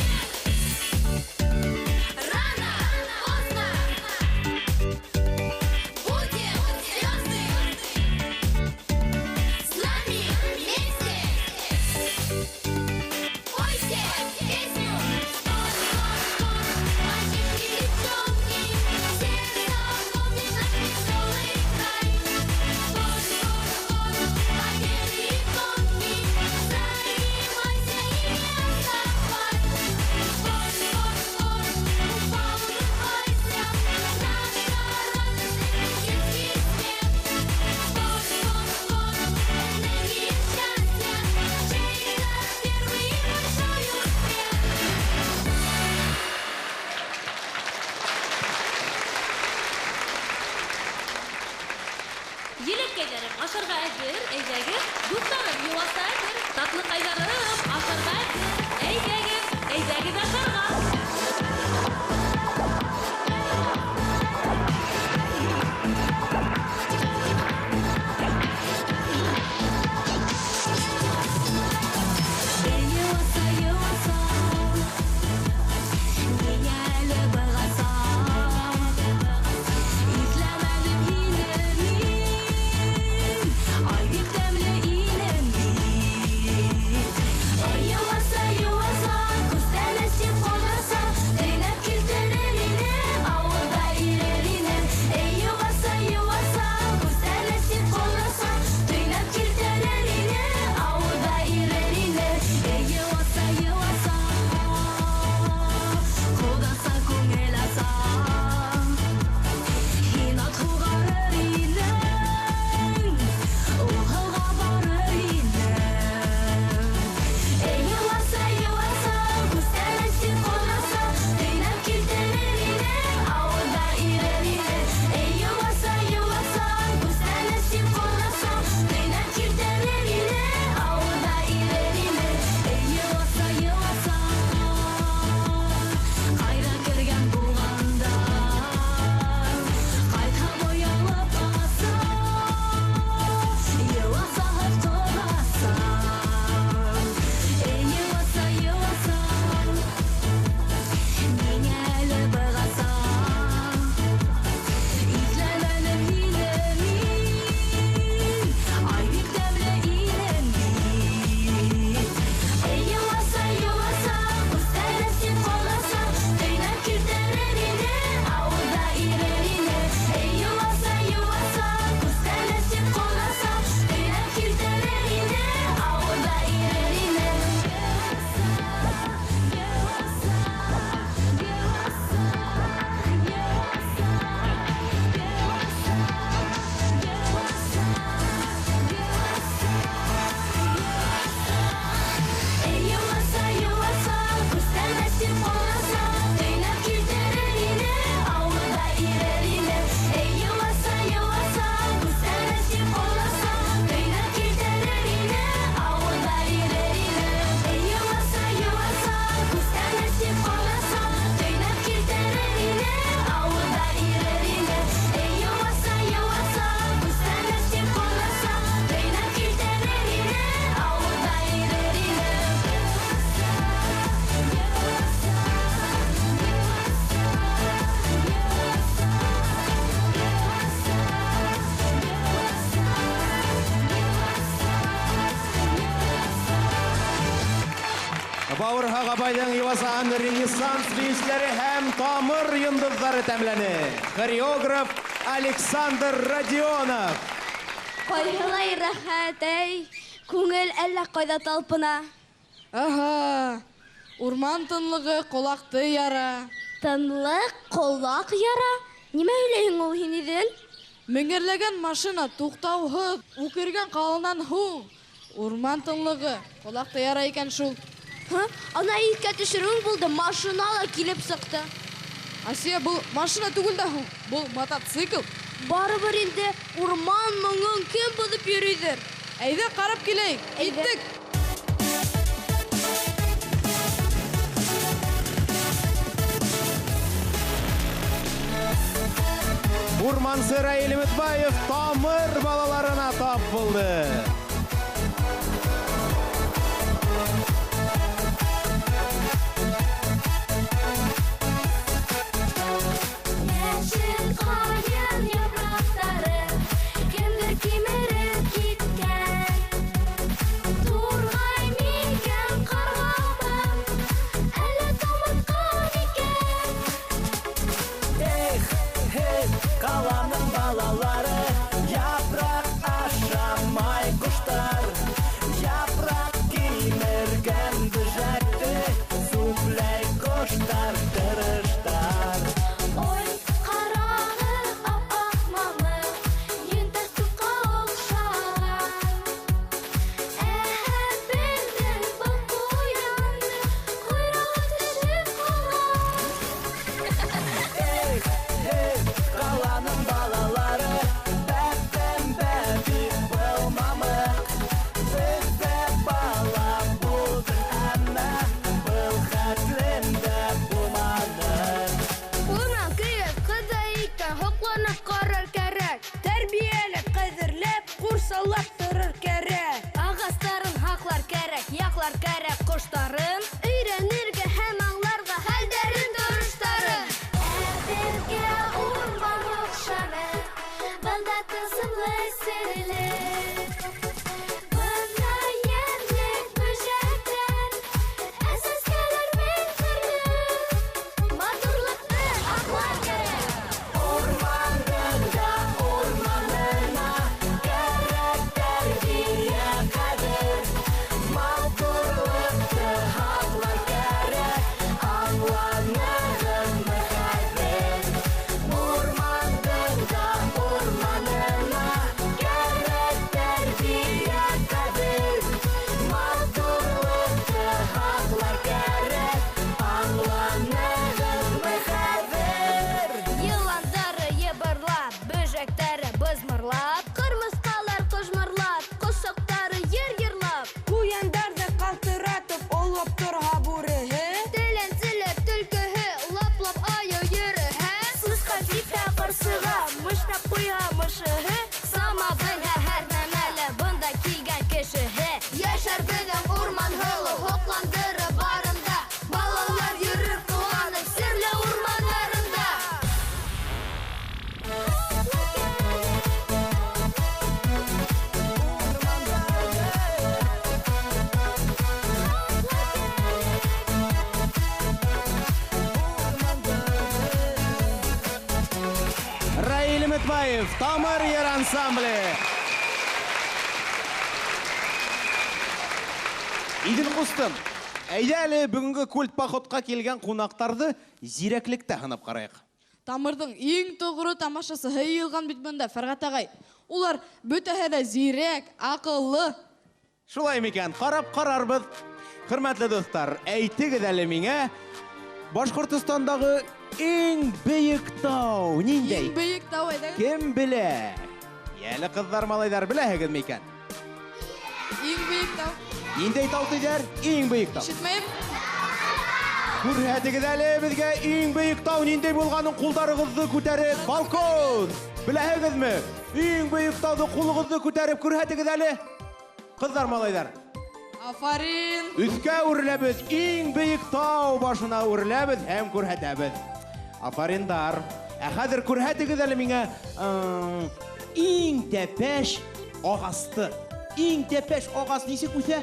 Рано, поздно будем звезды. С нами вместе пойте песню. Спорт, спорт, спорт, мальчишки, девчонки, все запомнят наш веселый край. Спорт, спорт, спорт, победы и гонки, занимайся и не отставай. Спорт, спорт, спорт, упал, улыбайся, наша радость — это детский смех. Спорт, спорт, спорт, энергия счастья, чей-то первый и большой успех.
Еләккәйҙәрем, ашарға әҙер, әйҙәгеҙ. Дуҫтарым, йыуаса әҙер. Татлыҡайҙарым, ашарға әҙер. Әйҙәгеҙ, әйҙәгеҙ ашарға.
Йыуаса, йыуаса, миңә әле бығаса.
бабайҙың йоласаһын Ренессанс бейеүселәре һәм Тамыр йондоҙҙары тәмләне. Хореограф Александр Родионов.
Ҡайһылай рәхәт, әй, күңел әллә ҡайҙа талпына.
Аһа, урман тынлығы ҡолаҡты яра.
Тынлыҡ ҡолаҡ яра? Нимә һөйләйһең ул һин, Иҙел?
Меңерләгән машина туҡтауһыҙ үкергән ҡаланан һуң урман тынлығы ҡолаҡты яра икән шул.
Ана иҫкә төшөрөүең булды, машина ла килеп сыҡты.
Асия, был машина түгел дә һуң, был мотоцикл.
Барыбер инде урман моңон кем боҙоп йөрөйҙөр?
Әйҙә ҡарап киләйек, киттек.
Урмансы Раил Өметбаев Тамыр балаларына тап булды.
Йәшел ҡайын япраҡтары кемдер кимереп киткән. Турғай микән, ҡарғамы, әллә тумыртҡа микән?
Эх, һеҙ ҡаланың балалары, япраҡ ашамай ҡоштар. Япраҡ кимергән бөжәкте сүпләй ҡоштар тырыштар.
Ой, ҡарағыҙ, ап-аҡ мамыҡ, йөнтәҫ тупҡа оҡшаған. Әһә, беҙҙең был ҡуяндың ҡойроғо төшөп ҡалған.
Эх, һеҙ ҡаланың балалары, бәп-бәм-бә бит был мамыҡ. Беҙ ҙә бала булдыҡ, әммә был хәтлем дә булманыҡ.
Урман көйө ҡыҙҙа икән, һоҡланып ҡарар кәрәк. Тәрбиәләп, ҡәҙерләп, ҡурсалап торор кәрәк.
Ағастарын һаҡлар кәрәк, яҡлар кәрәк ҡоштарын.
Өйрәнергә һәм аңларға хәлдәрен, тороштарын. Ә беҙгә урман оҡшаны, бында тылсымлы серле. Бында йәнлек, бөжәктәр, ә сәскәләр мең төрлө. Матурлыҡты аҡлар кәрәк.
Урмандың да урманына кәрәк тәрбиә, ҡәҙер. Матурлыҡты һаҡлар кәрәк, аңланығыҙмы хәҙер? Урмандың да урманына кәрәк тәрбиә, ҡәҙер. Матурлыҡты һаҡлар кәрәк, аңланығыҙмы хәҙер?
Йыландары йыбырлап, бөжәктәре бызмырлап,
ҡырмыҫҡалар ҡожмарлап, ҡошсоҡтары йыр йырлап,
Ҡуяндарҙы ҡалтыратып, олоп торһа бүреһе,
теләнселәп төлкөһө, лап-лап айыу йөрөһә, сысҡан типһә ҡарсыға, мышнап ҡуйһа мышыһы,
сама белһә һәр нәмәле бында килгән кешеһе.
Йәшәр беҙҙең урман һылыу, һоҡландырып барында, балалар йөрөр ҡыуанып серле урмандарында.
Раил Өметбаев, Тамыр йыр ансамбле. Иҙел ҡустым, әйҙә әле бөгөнгө культ походҡа килгән ҡунаҡтарҙы зирәклектә һынап ҡарайыҡ.
Тамырҙың иң тоғро тамашасыһы йыйылған бит бында, Фәрғәт ағай. Улар бөтәһе лә зирәк, аҡыллы.
Шулай микән, ҡарап ҡарарбыҙ. Хөрмәтле дуҫтар, әйтегеҙ әле миңә, Башҡортостандағы иң бейек тау ниндәй?
Иң бейек тау, әйҙәгеҙ.
Кем белә? Йәле ҡыҙҙар, малайҙар, беләһегеҙ микән?
Иң бейек тау.
Ниндәй тау тиҙәр? Иң бейек тау.
Ишетмәйем.
Күрһәтегеҙ әле беҙгә иң бейек тау ниндәй булғанын, ҡулдарығыҙҙы күтәреп, балкон. Беләһегеҙме? Иң бейек тауҙы ҡулығыҙҙы күтәреп күрһәтегеҙ әле. Ҡыҙҙар, малайҙар.
Афарин.
Өҫкә үреләбеҙ, иң бейек тау башына үреләбеҙ һәм күрһәтәбеҙ. Афариндар. Ә хәҙер күрһәтегеҙ әле миңә, иң тәпәш ағасты. Иң тәпәш ағас нисек үҫә?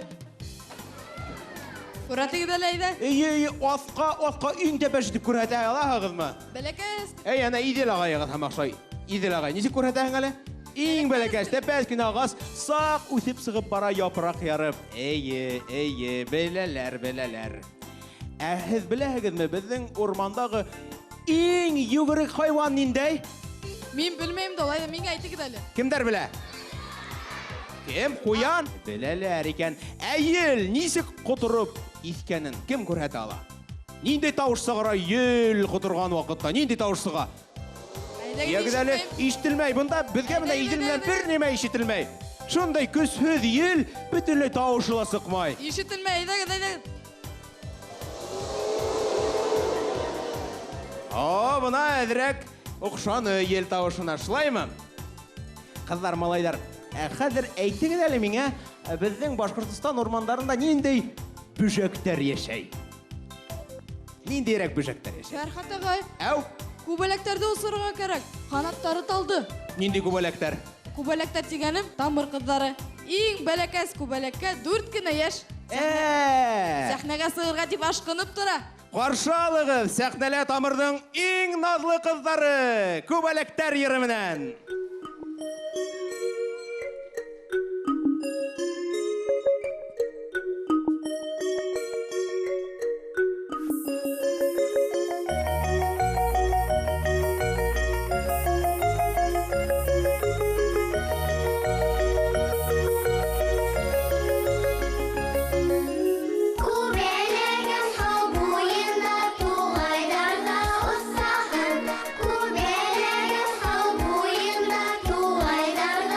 Күрәтегеҙ әле, әйҙә.
Эйе, эйе, аҫҡа, аҫҡа иң тәпәш итеп күрһәтә алаһығыҙмы?
Бәләкәс.
Эй, ана Иҙел ағайығыҙ һымаҡ шулай. Иҙел ағай, нисек күрһәтәһең әле? Иң бәләкәс, тәпәш кенә ағас саҡ үҫеп сығып бара япраҡ ярып. Эйе, эйе, беләләр, беләләр. Ә һеҙ беләһегеҙме, беҙҙең урмандағы иң йүгерек хайуан ниндәй?
Мин белмәйем дә, алай ҙа миңә әйтегеҙ әле.
Кемдәр белә? Кем? Ҡуян? Беләләр икән. Ә ел нисек ҡотороп иҫкәнен кем күрһәтә ала? Ниндәй тауыш сығара ел ҡоторған ваҡытта? Ниндәй тауыш сыға? Йәгеҙ әле, ишетелмәй. Бында беҙгә бында Иҙел менән бер нимә ишетелмәй. Шундай көсһөҙ ел бөтөнләй тауышы ла сыҡмай.
Ишетелмәй, әйҙәгеҙ, әйҙәгеҙ.
О, бына әҙерәк оҡшаны ел тауышына, шулаймы? Ҡыҙҙар, малайҙар, хәҙер әйтегеҙ әле миңә, беҙҙең Башҡортостан урмандарында ниндәй бөжәктәр йәшәй? Ниндәйерәк бөжәктәр йәшәй?
Фәрхәт ағай.
Әү?
Күбәләктәрҙе осорорға кәрәк. Ҡанаттары талды.
Ниндәй күбәләктәр?
Күбәләктәр тигәнем тамыр ҡыҙҙары. Иң бәләкәс күбәләккә 4 кенә йәш. Сәхнәгә сығырға тип ашҡынып тора.
Ҡаршы алығыҙ сәхнәлә тамырҙың иң наҙлы ҡыҙҙары, күбәләктәр йыры менән.
Күбәләгем һыу буйында, туғайҙарҙа осаһын. Күбәләгем һыу буйында, туғайҙарҙа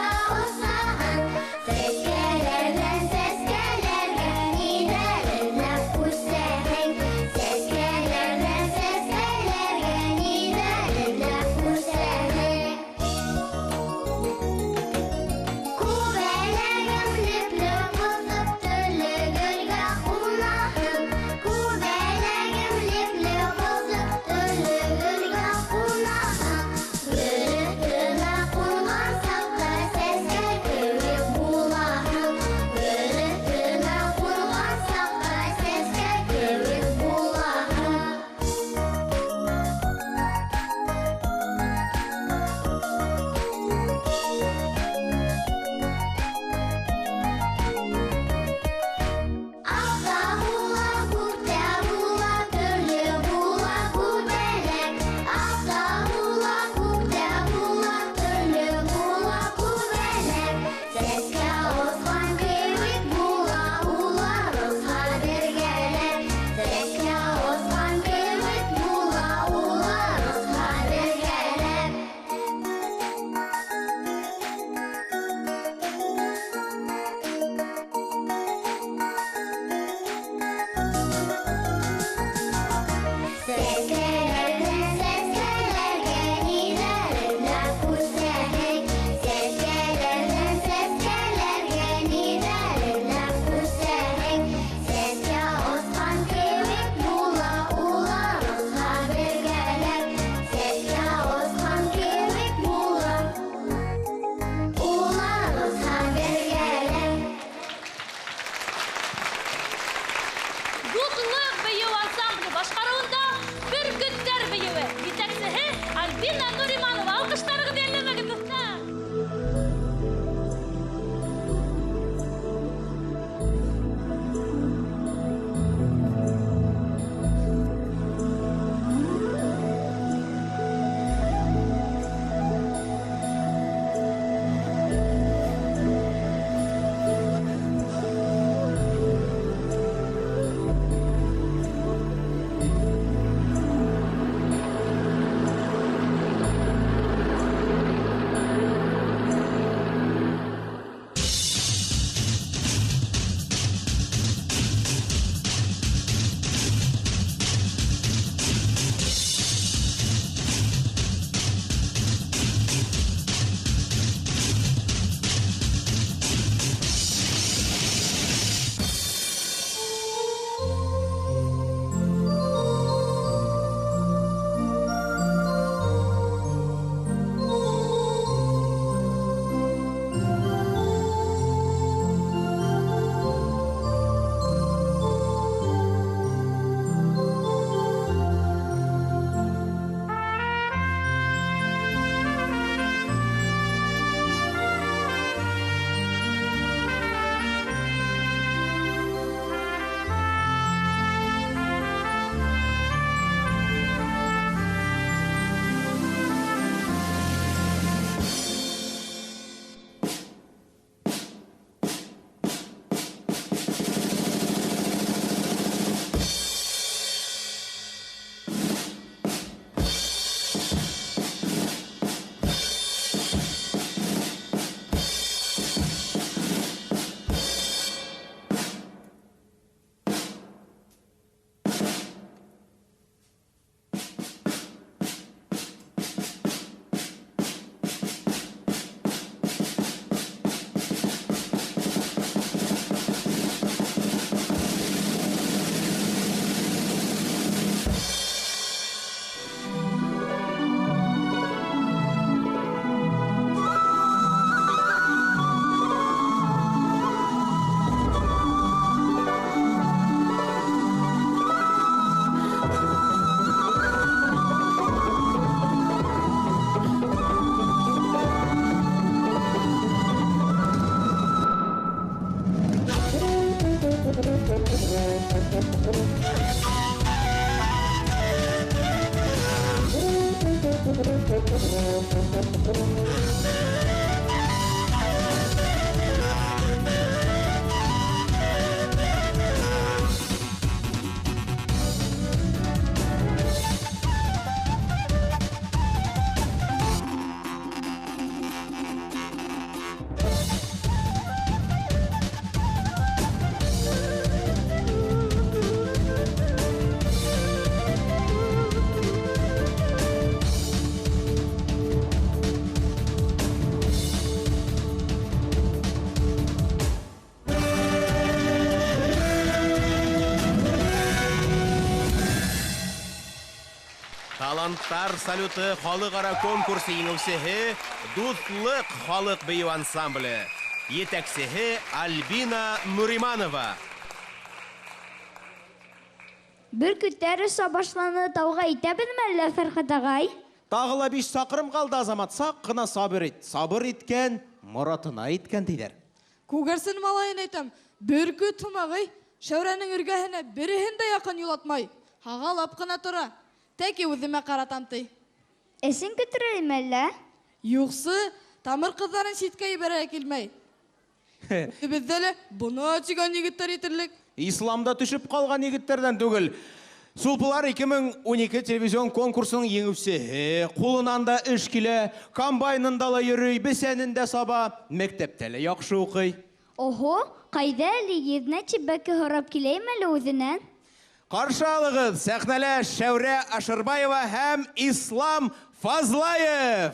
Таланттар салюты халыкара конкурсы еңеүсеһе Дуҫлыҡ халыҡ бейеү ансамбле. Етәксеһе Альбина Нуриманова.
Бөркөттәр оса башланы, тауға итәбеҙме әллә, Фәрхәт ағай?
Тағы ла 5 саҡрым ҡалды, Азамат. Саҡ ҡына сабыр ит. Сабыр иткән, моратына иткән тиҙәр.
Күгәрсен малайын әйтәм, бөркөт һымағый, Шәүрәнең эргәһенә береһен дә яҡын юлатмай. Һағалап ҡына тора. Тәки үҙемә ҡаратам ти.
Эсен көтөрәйме әллә?
Юҡсы, тамыр ҡыҙҙарын ситкә ебәрә килмәй. Беҙҙә лә бына тигән егеттәр етерлек.
Исламда төшөп ҡалған егеттәрҙән түгел. Сулпылар 2012 телевизион конкурсының еңеүсеһе, ҡулынан да эш килә, комбайнында ла йөрөй, бесәнен дә саба, мәктәптә лә яҡшы уҡый.
Оһо, ҡайҙа әле еҙнә тибәке һорап киләйем әле үҙенән?
Ҡаршы алығыҙ, сәхнәлә Шәүрә Ашырбаева һәм Ислам Фазлаев.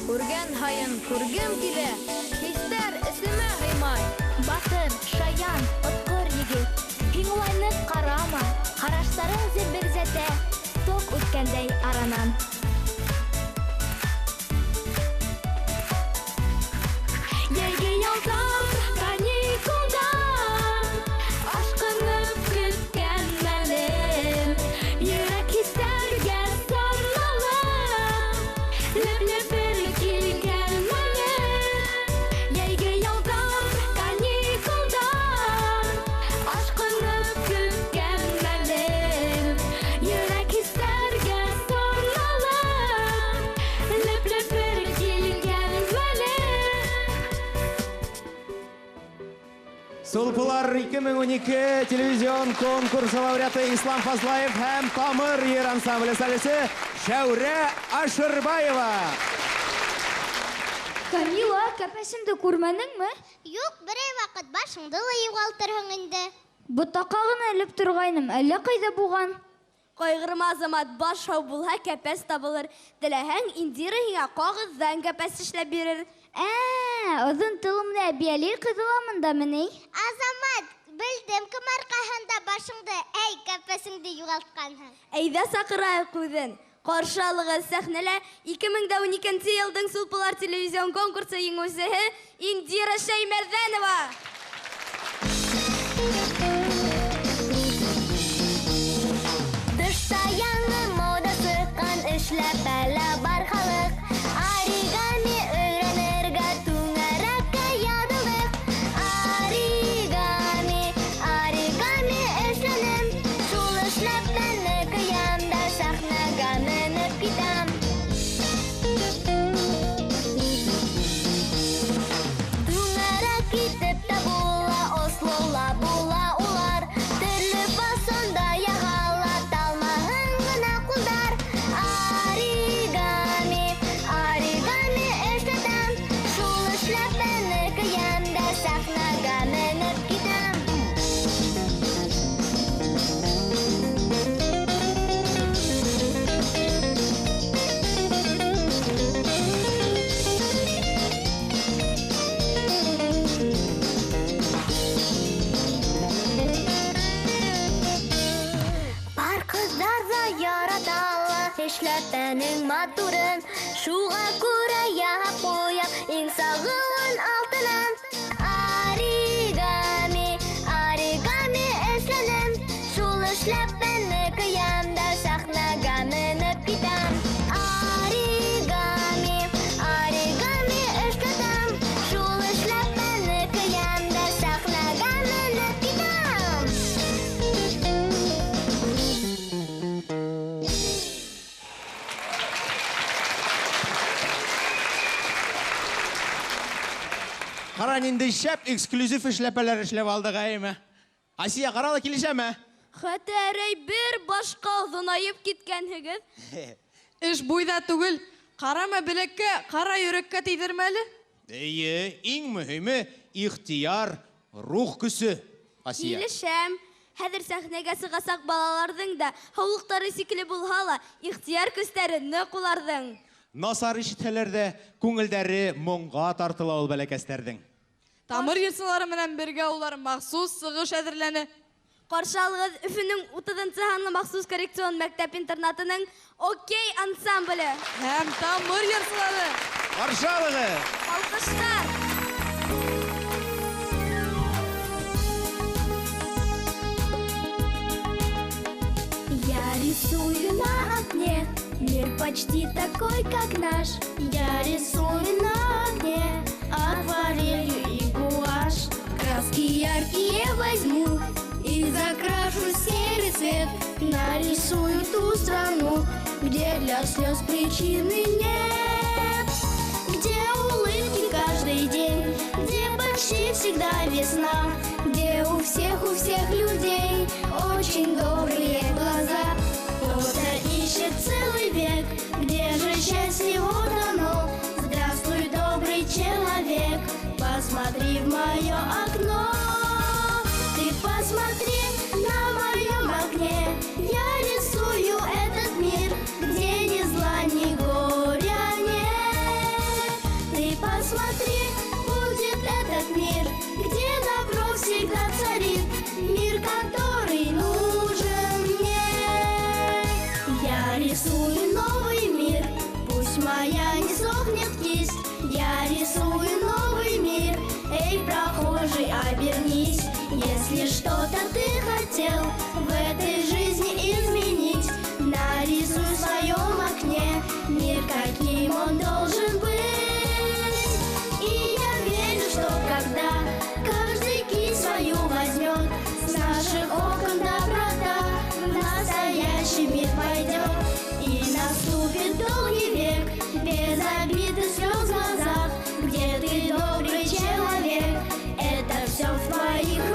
Күргән һайын күргем килә, хистәр эсемә һыймай.
Батыр, шаян, отҡор егет, һин улай ныҡ ҡарама, ҡараштарың земберзәтә, ток үткәндәй аранан.
Йәйге ялдан, каникулдан, ашҡынып көткән мәлем, йөрәк хистәргә сармалып, леп-леп бер килгән мәлем.
Сулпылар 2012 телевизион конкурсы лауреаты Ислам Фазлаев һәм Тамыр йыр ансамбле солисты Шәүрә Ашырбаева.
Камила, кәпәсемде күрмәнеңме?
Юҡ, берәй ваҡыт башыңды ла юғалтырһың инде.
Ботаҡҡа ғына элеп торғайным, әллә ҡайҙа булған.
Ҡайғырма, Азамат, баш һау булһа, кәпәс табылыр. Теләһәң, Индира һиңә ҡағыҙҙан кәпәс эшләп бирер.
Оҙон толомло әбйәлил ҡыҙы ла бындамы ни?
Азамат, белдем кем арҡаһында башыңды, әй, кәпәсеңде юғалтҡанһың.
Әйҙә саҡырайыҡ үҙен. Ҡаршы алығыҙ сәхнәлә 2012 йылдың Сулпылар телевизион конкурсы еңеүсеһе Индира Шәймәрҙәнова.
Тышта яңы мода сыҡҡан эшләпәлә бар халыҡ. Оригами өйрәнергә түңәрәккә яҙылдыҡ. Оригами, оригами эшләнем. Шул эшләпәне кейәм дә сәхнәгә менеп китәм. Түңәрәк итеп тә була, ослола була улар. Төрлө фасонда яғала, талмаһын ғына ҡулдар. Оригами, оригами эшләтәм. Шул эшләпәне кейәм дә сәхнәгә менеп китәм. Бар ҡыҙҙар ҙа яраталар эшләпәнең матурын. Шуға күрә яһап ҡуям иң сағыуын алтынан. Оригами, оригами эшләнем. Шул эшләпәне кейәм дә сәхнәгә менеп китәм. Оригами, оригами эшләтәм. Шул эшләпәне кейәм дә сәхнәгә менеп китәм.
Ҡара, ниндәй шәп эксклюзив эшләпәләр эшләп алдыҡ, әйме? Асия, ҡара ла килешәме?
Хәтәрәй бер башҡа оҙонайып киткәнһегеҙ.
Эш буйҙа түгел, ҡарама беләккә, ҡара йөрәккә тейҙермә әле.
Эйе, иң мөһиме ихтыяр, рух көсө, Асия.
Килешәм. Хәҙер сәхнәгә сығасаҡ балаларҙың да һаулыҡтары сикле булһа ла, ихтыяр көстәре ныҡ уларҙың.
Насар ишетһәләр ҙә, күңелдәре моңға тартыла ул бәләкәстәрҙең.
Тамыр йырсылары менән бергә улар махсус сығыш әҙерләне.
Ҡаршы алығыҙ Өфөнөң 30-нсы һанлы махсус коррекцион мәктәп-интернатының Окей ансамбле.
Һәм тамыр йырсылары.
Ҡаршы алығыҙ.
Алҡыштар.
Я рисую на окне мир почти такой, как наш.
Я рисую на окне акварелью и гуашь.
Краски яркие возьму и закрашу серый цвет.
Нарисую ту страну, где для слез причины нет, где улыбки каждый день, где почти всегда весна, где у всех людей очень добрые глаза. Кто-то ищет целый век, где же счастье вот оно. Здравствуй, добрый человек, посмотри в мое окно. Ты посмотри на моем окне, я рисую этот мир, где ни зла, ни горя нет. Ты посмотри, будет этот мир, где добро всегда царит, мир, который нужен мне. Я рисую новый мир, пусть моя не сохнет кисть. Я рисую новый мир, эй, прохожий, обернись. Если что-то ты хотел в этой жизни изменить, нарисуй в своем окне мир, каким он должен быть. И я верю, что когда каждый кисть свою возьмет, с наших окон доброта в настоящий мир пойдет. И наступит долгий век, без обид и слез в глазах, где ты добрый человек, это все в твоих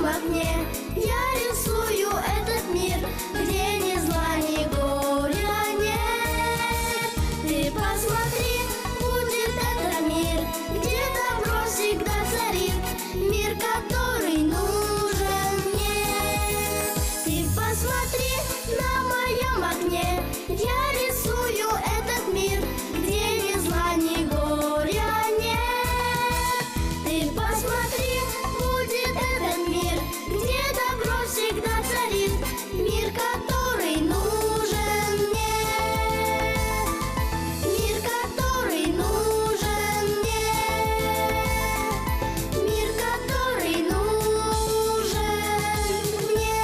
моем окне я рисую этот мир, где ни зла, ни горя нет. Ты посмотри, будет этот мир, где добро всегда царит, мир, который нужен мне. Ты посмотри, на моем окне я рисую этот мир, где ни зла, ни горя нет. Ты посмотри, будет этот мир, где добро всегда царит, мир, который нужен мне. Мир, который нужен мне. Мир, который нужен мне.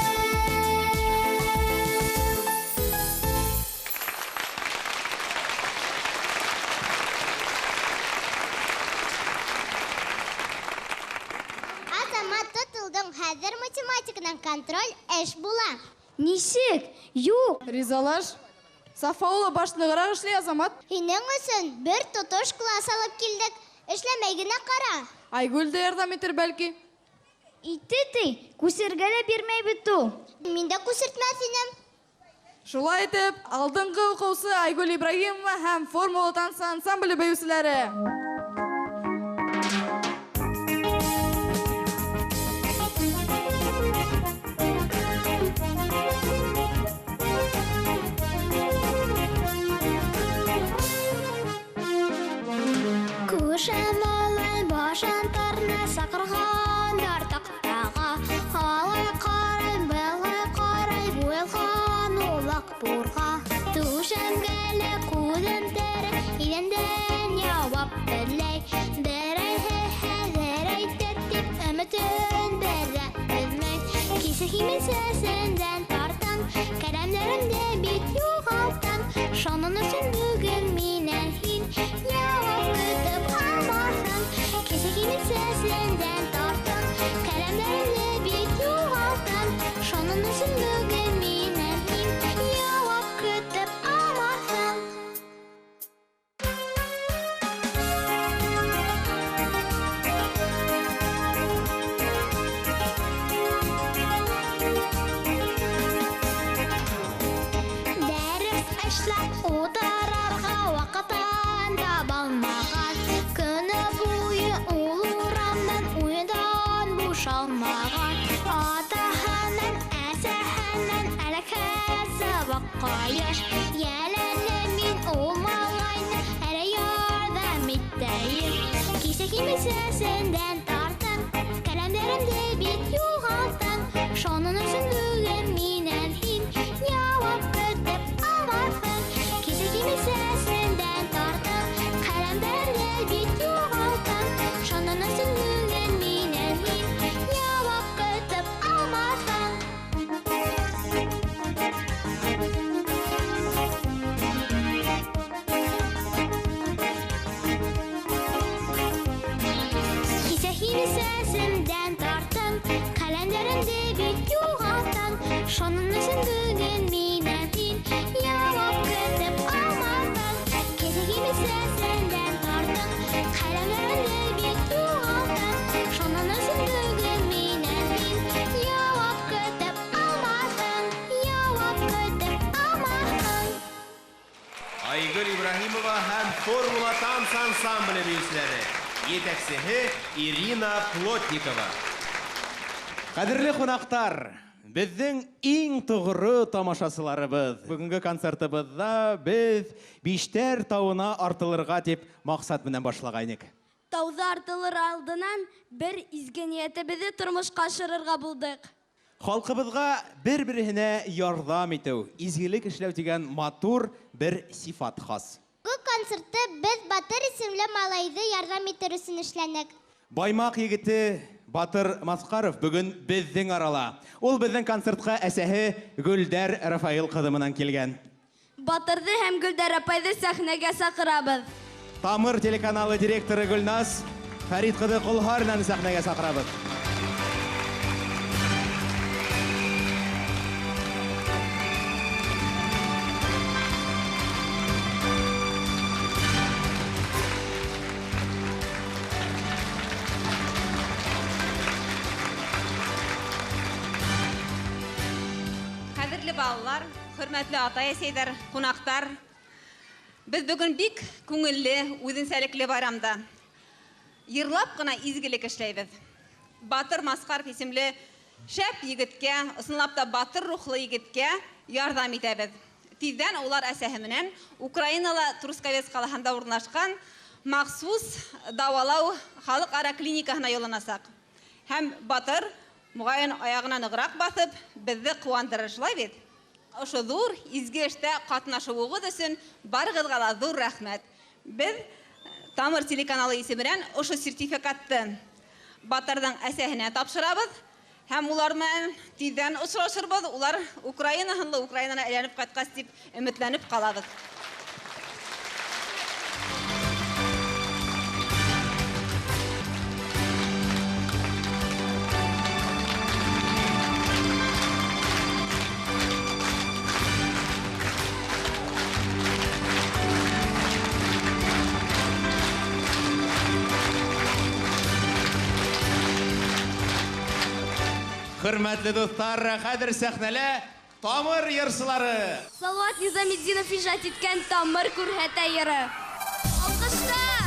Азамат тотылдың, хәҙер математиканан контроль эш була.
Нисек? Юҡ.
Ризалаш. Сафа улы баш нығыраҡ эшләй, Азамат.
Һинең өсөн бер тотош класс алып килдек. Эшләмәй генә ҡара.
Айгөл дә ярҙам итер бәлки.
Итте ти, күсергә лә бирмәй бит ул.
Мин дә күсертмәҫ инем.
Шулай итеп, алдынғы уҡыусы Айгөл Ибраһимова һәм Формула танцы ансамбле бейеүселәре.
Күрше малай башын тырна саҡырғандар таҡтаға. Алай ҡарай, былай ҡарай, буялған улаҡ бурға. Түшәмгә лә күҙем тере, иҙәндән яуап эҙләй. Берәйһе хәҙер әйтер тип өмөтөн бер ҙә өҙмәй. Кисә һинең сәсеңдән тартам, кәрәмдәремде бит юғалтам. Шуның өсөн бөгөн минән һин яуап көтөп алмаҫһың. Кисә һинең сәсеңдән тартам, кәрәмдәремде бит юғалтам. Шуның өсөн бөгөн минән һин яуап көтөп алмаҫһың. Дәрес эшләп утырырға ваҡытын табалмаған. Көнө буйы ул урамдан уйындан бушалмаған. Атаһынан, әсәһенән әләкһеҙ сабаҡҡа йәш. Йәләне мин ул малайны әле ярҙам итәйем. Кисә һинең сәсеңдән тарттың, кәләмдәремде бит юғалттың. Шуның өсөн бөгөн минән һин яуап көтөп алмаҫһың. Кисә һинең сәсеңдән тарттың, ҡәләмдәремде бит юғалттың. Шуның өсөн бөгөн минән һин яуап көтөп алмаҫһың. Кисә һинең сәсемдән тарттың, ҡәләмдәремде бит юғалттың. Шуның өсөн бөгөн минән һин яуап көтөп алмаҫһың. Кисә һинең сәсеңдән тарттың, ҡәләмдәремде бит юғалттың. Шуның өсөн бөгөн минән һин яуап көтөп алмаҫһың. Яуап көтөп алмаҫһың.
Айгөл Ибраһимова һәм Формула танцы ансамбле бейеүселәре. Етәксеһе Ирина Плотникова. Ҡәҙерле ҡунаҡтар, беҙҙең иң тоғро тамашасыларыбыҙ. Бөгөнгө концертыбыҙҙа беҙ Биштәр тауына артылырға тип маҡсат менән башлағайныҡ.
Тауҙа артылыр алдынан бер изге ниәтебеҙҙе тормошҡа ашырырға булдыҡ.
Халҡыбыҙға бер-береһенә ярҙам итеү, изгелек эшләү тигән матур бер сифат хас.
Был концертты беҙ Батыр исемле малайҙы ярҙам итер өсөн эшләнек.
Баймаҡ егете Батыр Масҡаров бөгөн беҙҙең арала. Ул беҙҙең концертҡа әсәһе Гөлдәр Рафаил ҡыҙы менән килгән.
Батырҙы һәм Гөлдәр апайҙы сәхнәгә саҡырабыҙ.
Тамыр телеканалы директоры Гөлназ Фәрит ҡыҙы Ҡолһаринаны сәхнәгә саҡырабыҙ.
Ҡәҙерле балалар, хөрмәтле атай-әсәйҙәр, ҡунаҡтар. Беҙ бөгөн бик күңелле, үҙенсәлекле байрамда. Йырлап ҡына изгелек эшләйбеҙ. Батыр Масҡаров исемле шәп егеткә, ысынлап та батыр рухлы егеткә ярҙам итәбеҙ. Тиҙҙән улар әсәһе менән Украинала Трусковец ҡалаһында урынлашҡан махсус дауалау халыҡ-ара клиникаһына юлланасаҡ. Һәм Батыр моғайын аяғына нығыраҡ баҫып, беҙҙе ҡыуандырыр, шулай бит? Ошо ҙур изге эштә ҡатнашыуығыҙ өсөн барығыҙға ла ҙур рәхмәт. Беҙ Тамыр телеканалы исеменән ошо сертификатты Батырҙың әсәһенә тапшырабыҙ һәм улар менән тиҙҙән осрашырбыҙ. Улар Украина һынлы Украинана әйләнеп ҡайтҡас тип өмөтләнеп ҡалабыҙ.
Хөрмәтле дуҫтар, хәҙер сәхнәлә Тамыр йырсылары.
Салават Низаметдинов ижад иткән Тамыр күрһәтә йыры.
Алҡыштар!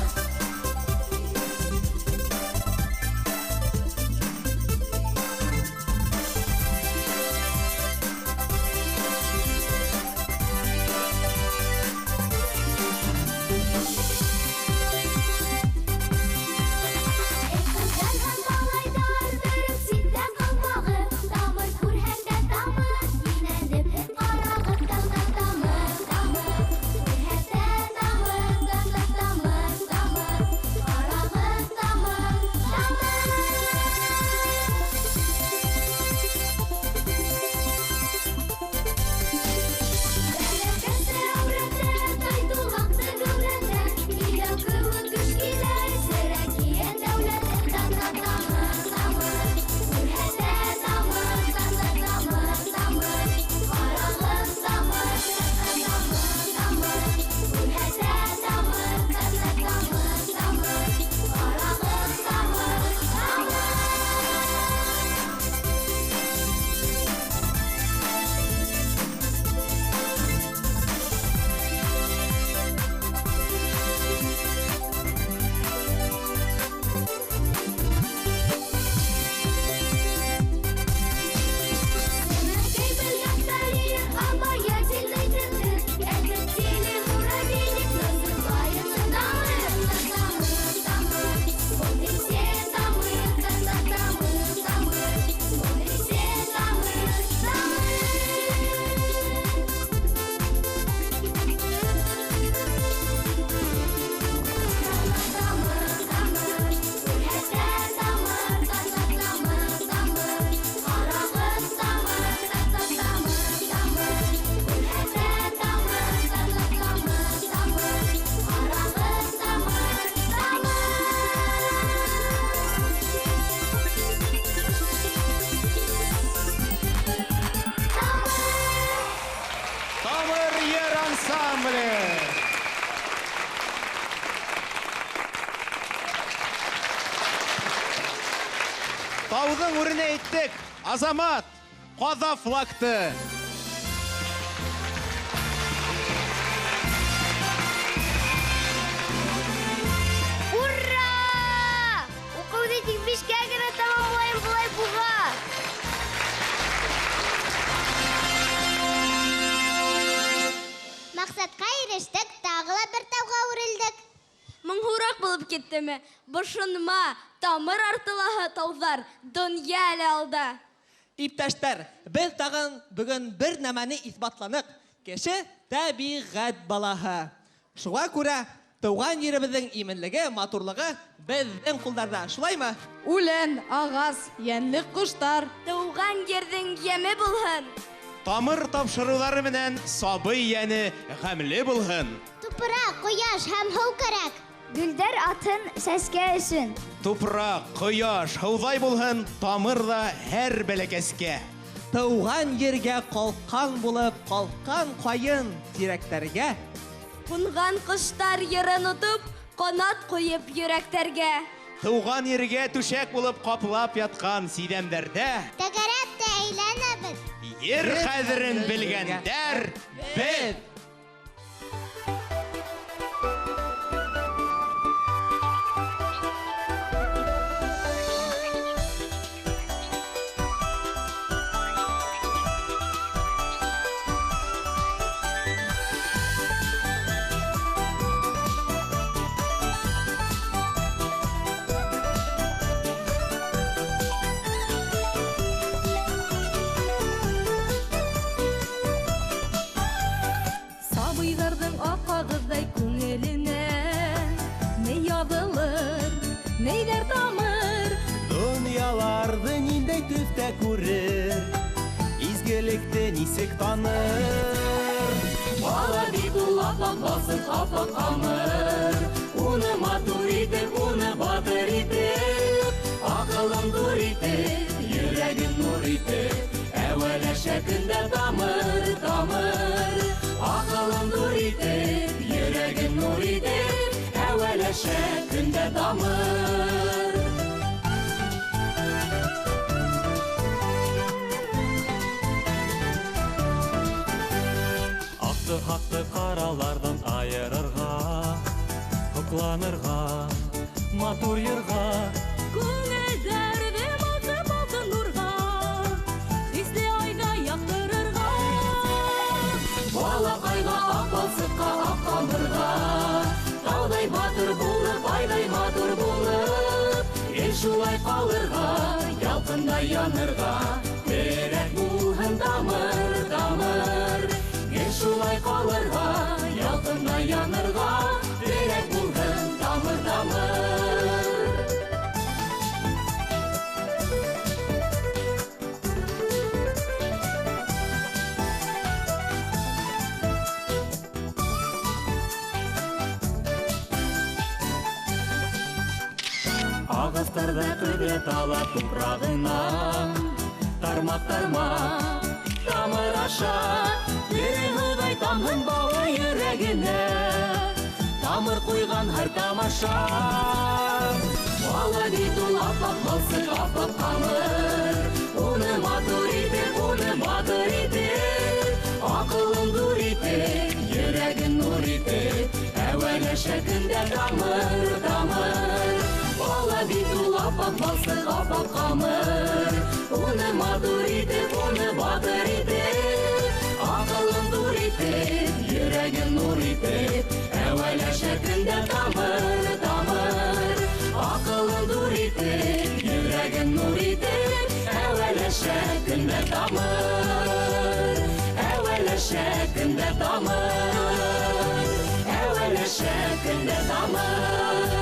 Тауҙың үренә әйттек. Азамат, ҡаҙа флагты.
Ура! Уҡыуҙы тик бишкә генә тамамлайым былай булғас. Маҡсатҡа ирештек, тағы ла бер тауға үрелдек.
Моңһоуыраҡ булып киттеме? Бошонма, тамыр артылаһы тауҙар, донъя әле алда.
Иптәштәр, беҙ тағын бөгөн бер нәмәне иҫбатланыҡ. Кеше тәбиғәт балаһы. Шуға күрә тыуған еребеҙҙең именлеге, матурлығы беҙҙең ҡулдарҙа. Шулаймы?
Үлән, ағас, йәнле ҡоштар.
Тыуған ерҙең йәме булһын.
Тамыр тапшырыуҙары менән сабый йәне ғәмле булһын.
Тупраҡ, ҡояш һәм һыу кәрәк. Гөлдәр атын сәскә өсөн.
Тупраҡ, ҡояш, һыуҙай булһын, тамыр ҙа һәр бәләкәскә.
Тыуған ергә ҡалҡан булып, ҡалҡан ҡайын тирәктәргә.
Ҡунған ҡоштар йырын отоп, ҡанат ҡуйып йөрәктәргә.
Тыуған ергә түшәк булып ҡаплап ятҡан сиҙәмдәрҙә.
Тәгәрәп тә әйләнәбеҙ.
Ер ҡәҙерен белгәндәр беҙ.
Нейҙәр тамыр,
донъяларҙы ниндәй төҫтә күрер, изгелекте нисек таныр.
Бала бит ул апаҡ балсыҡ, апаҡ ҡамыр. Уны матур итеп, уны батыр итеп, аҡылын ҙур итеп, йөрәген нур итеп, әүәләшә көндә тамыр, тамыр. Аҡылын ҙур итеп, йөрәген нур итеп, әүәләшә көндә тамыр.
Аҡты хаҡты ҡараларҙан айырырға, һоҡланырға, матур йырға.
Күңелдәрҙе баҫып алтын нурға, хисле айҙа яҡтырырға.
Балаҡайға, аҡ балсыҡҡа, аҡ ҡамырға, тауҙай батыр булып, айҙай матур булып, ел шулай ҡалырға, ялҡындай янырға, терәк булһын тамыр, тамыр. Ел шулай ҡалырға, ялҡындай янырға, терәк булһын тамыр, тамыр. Ағастарҙа ҡөҙрәт ала тупрағынан, тармаҡ-тармаҡ тамыр аша, тере һыуҙай тамһын бала йөрәгенә, тамыр ҡуйған һәр тамаша. Бала бит ул апаҡ балсыҡ, апаҡ ҡамыр. Уны матур итеп, уны батыр итеп, аҡылын ҙур итеп, йөрәген нур итеп, әүәләшә көндә тамыр, тамыр. Бала бит ул апаҡ балсыҡ, апаҡ ҡамыр. Уны матур итеп, уны батыр итеп, аҡылын ҙур итеп, йөрәген нур итеп, әүәләшә көндә тамыр, тамыр. Аҡылын ҙур итеп, йөрәген нур итеп, әүәләшә көндә тамыр. Әүәләшә көндә тамыр. Әүәләшә көндә тамыр.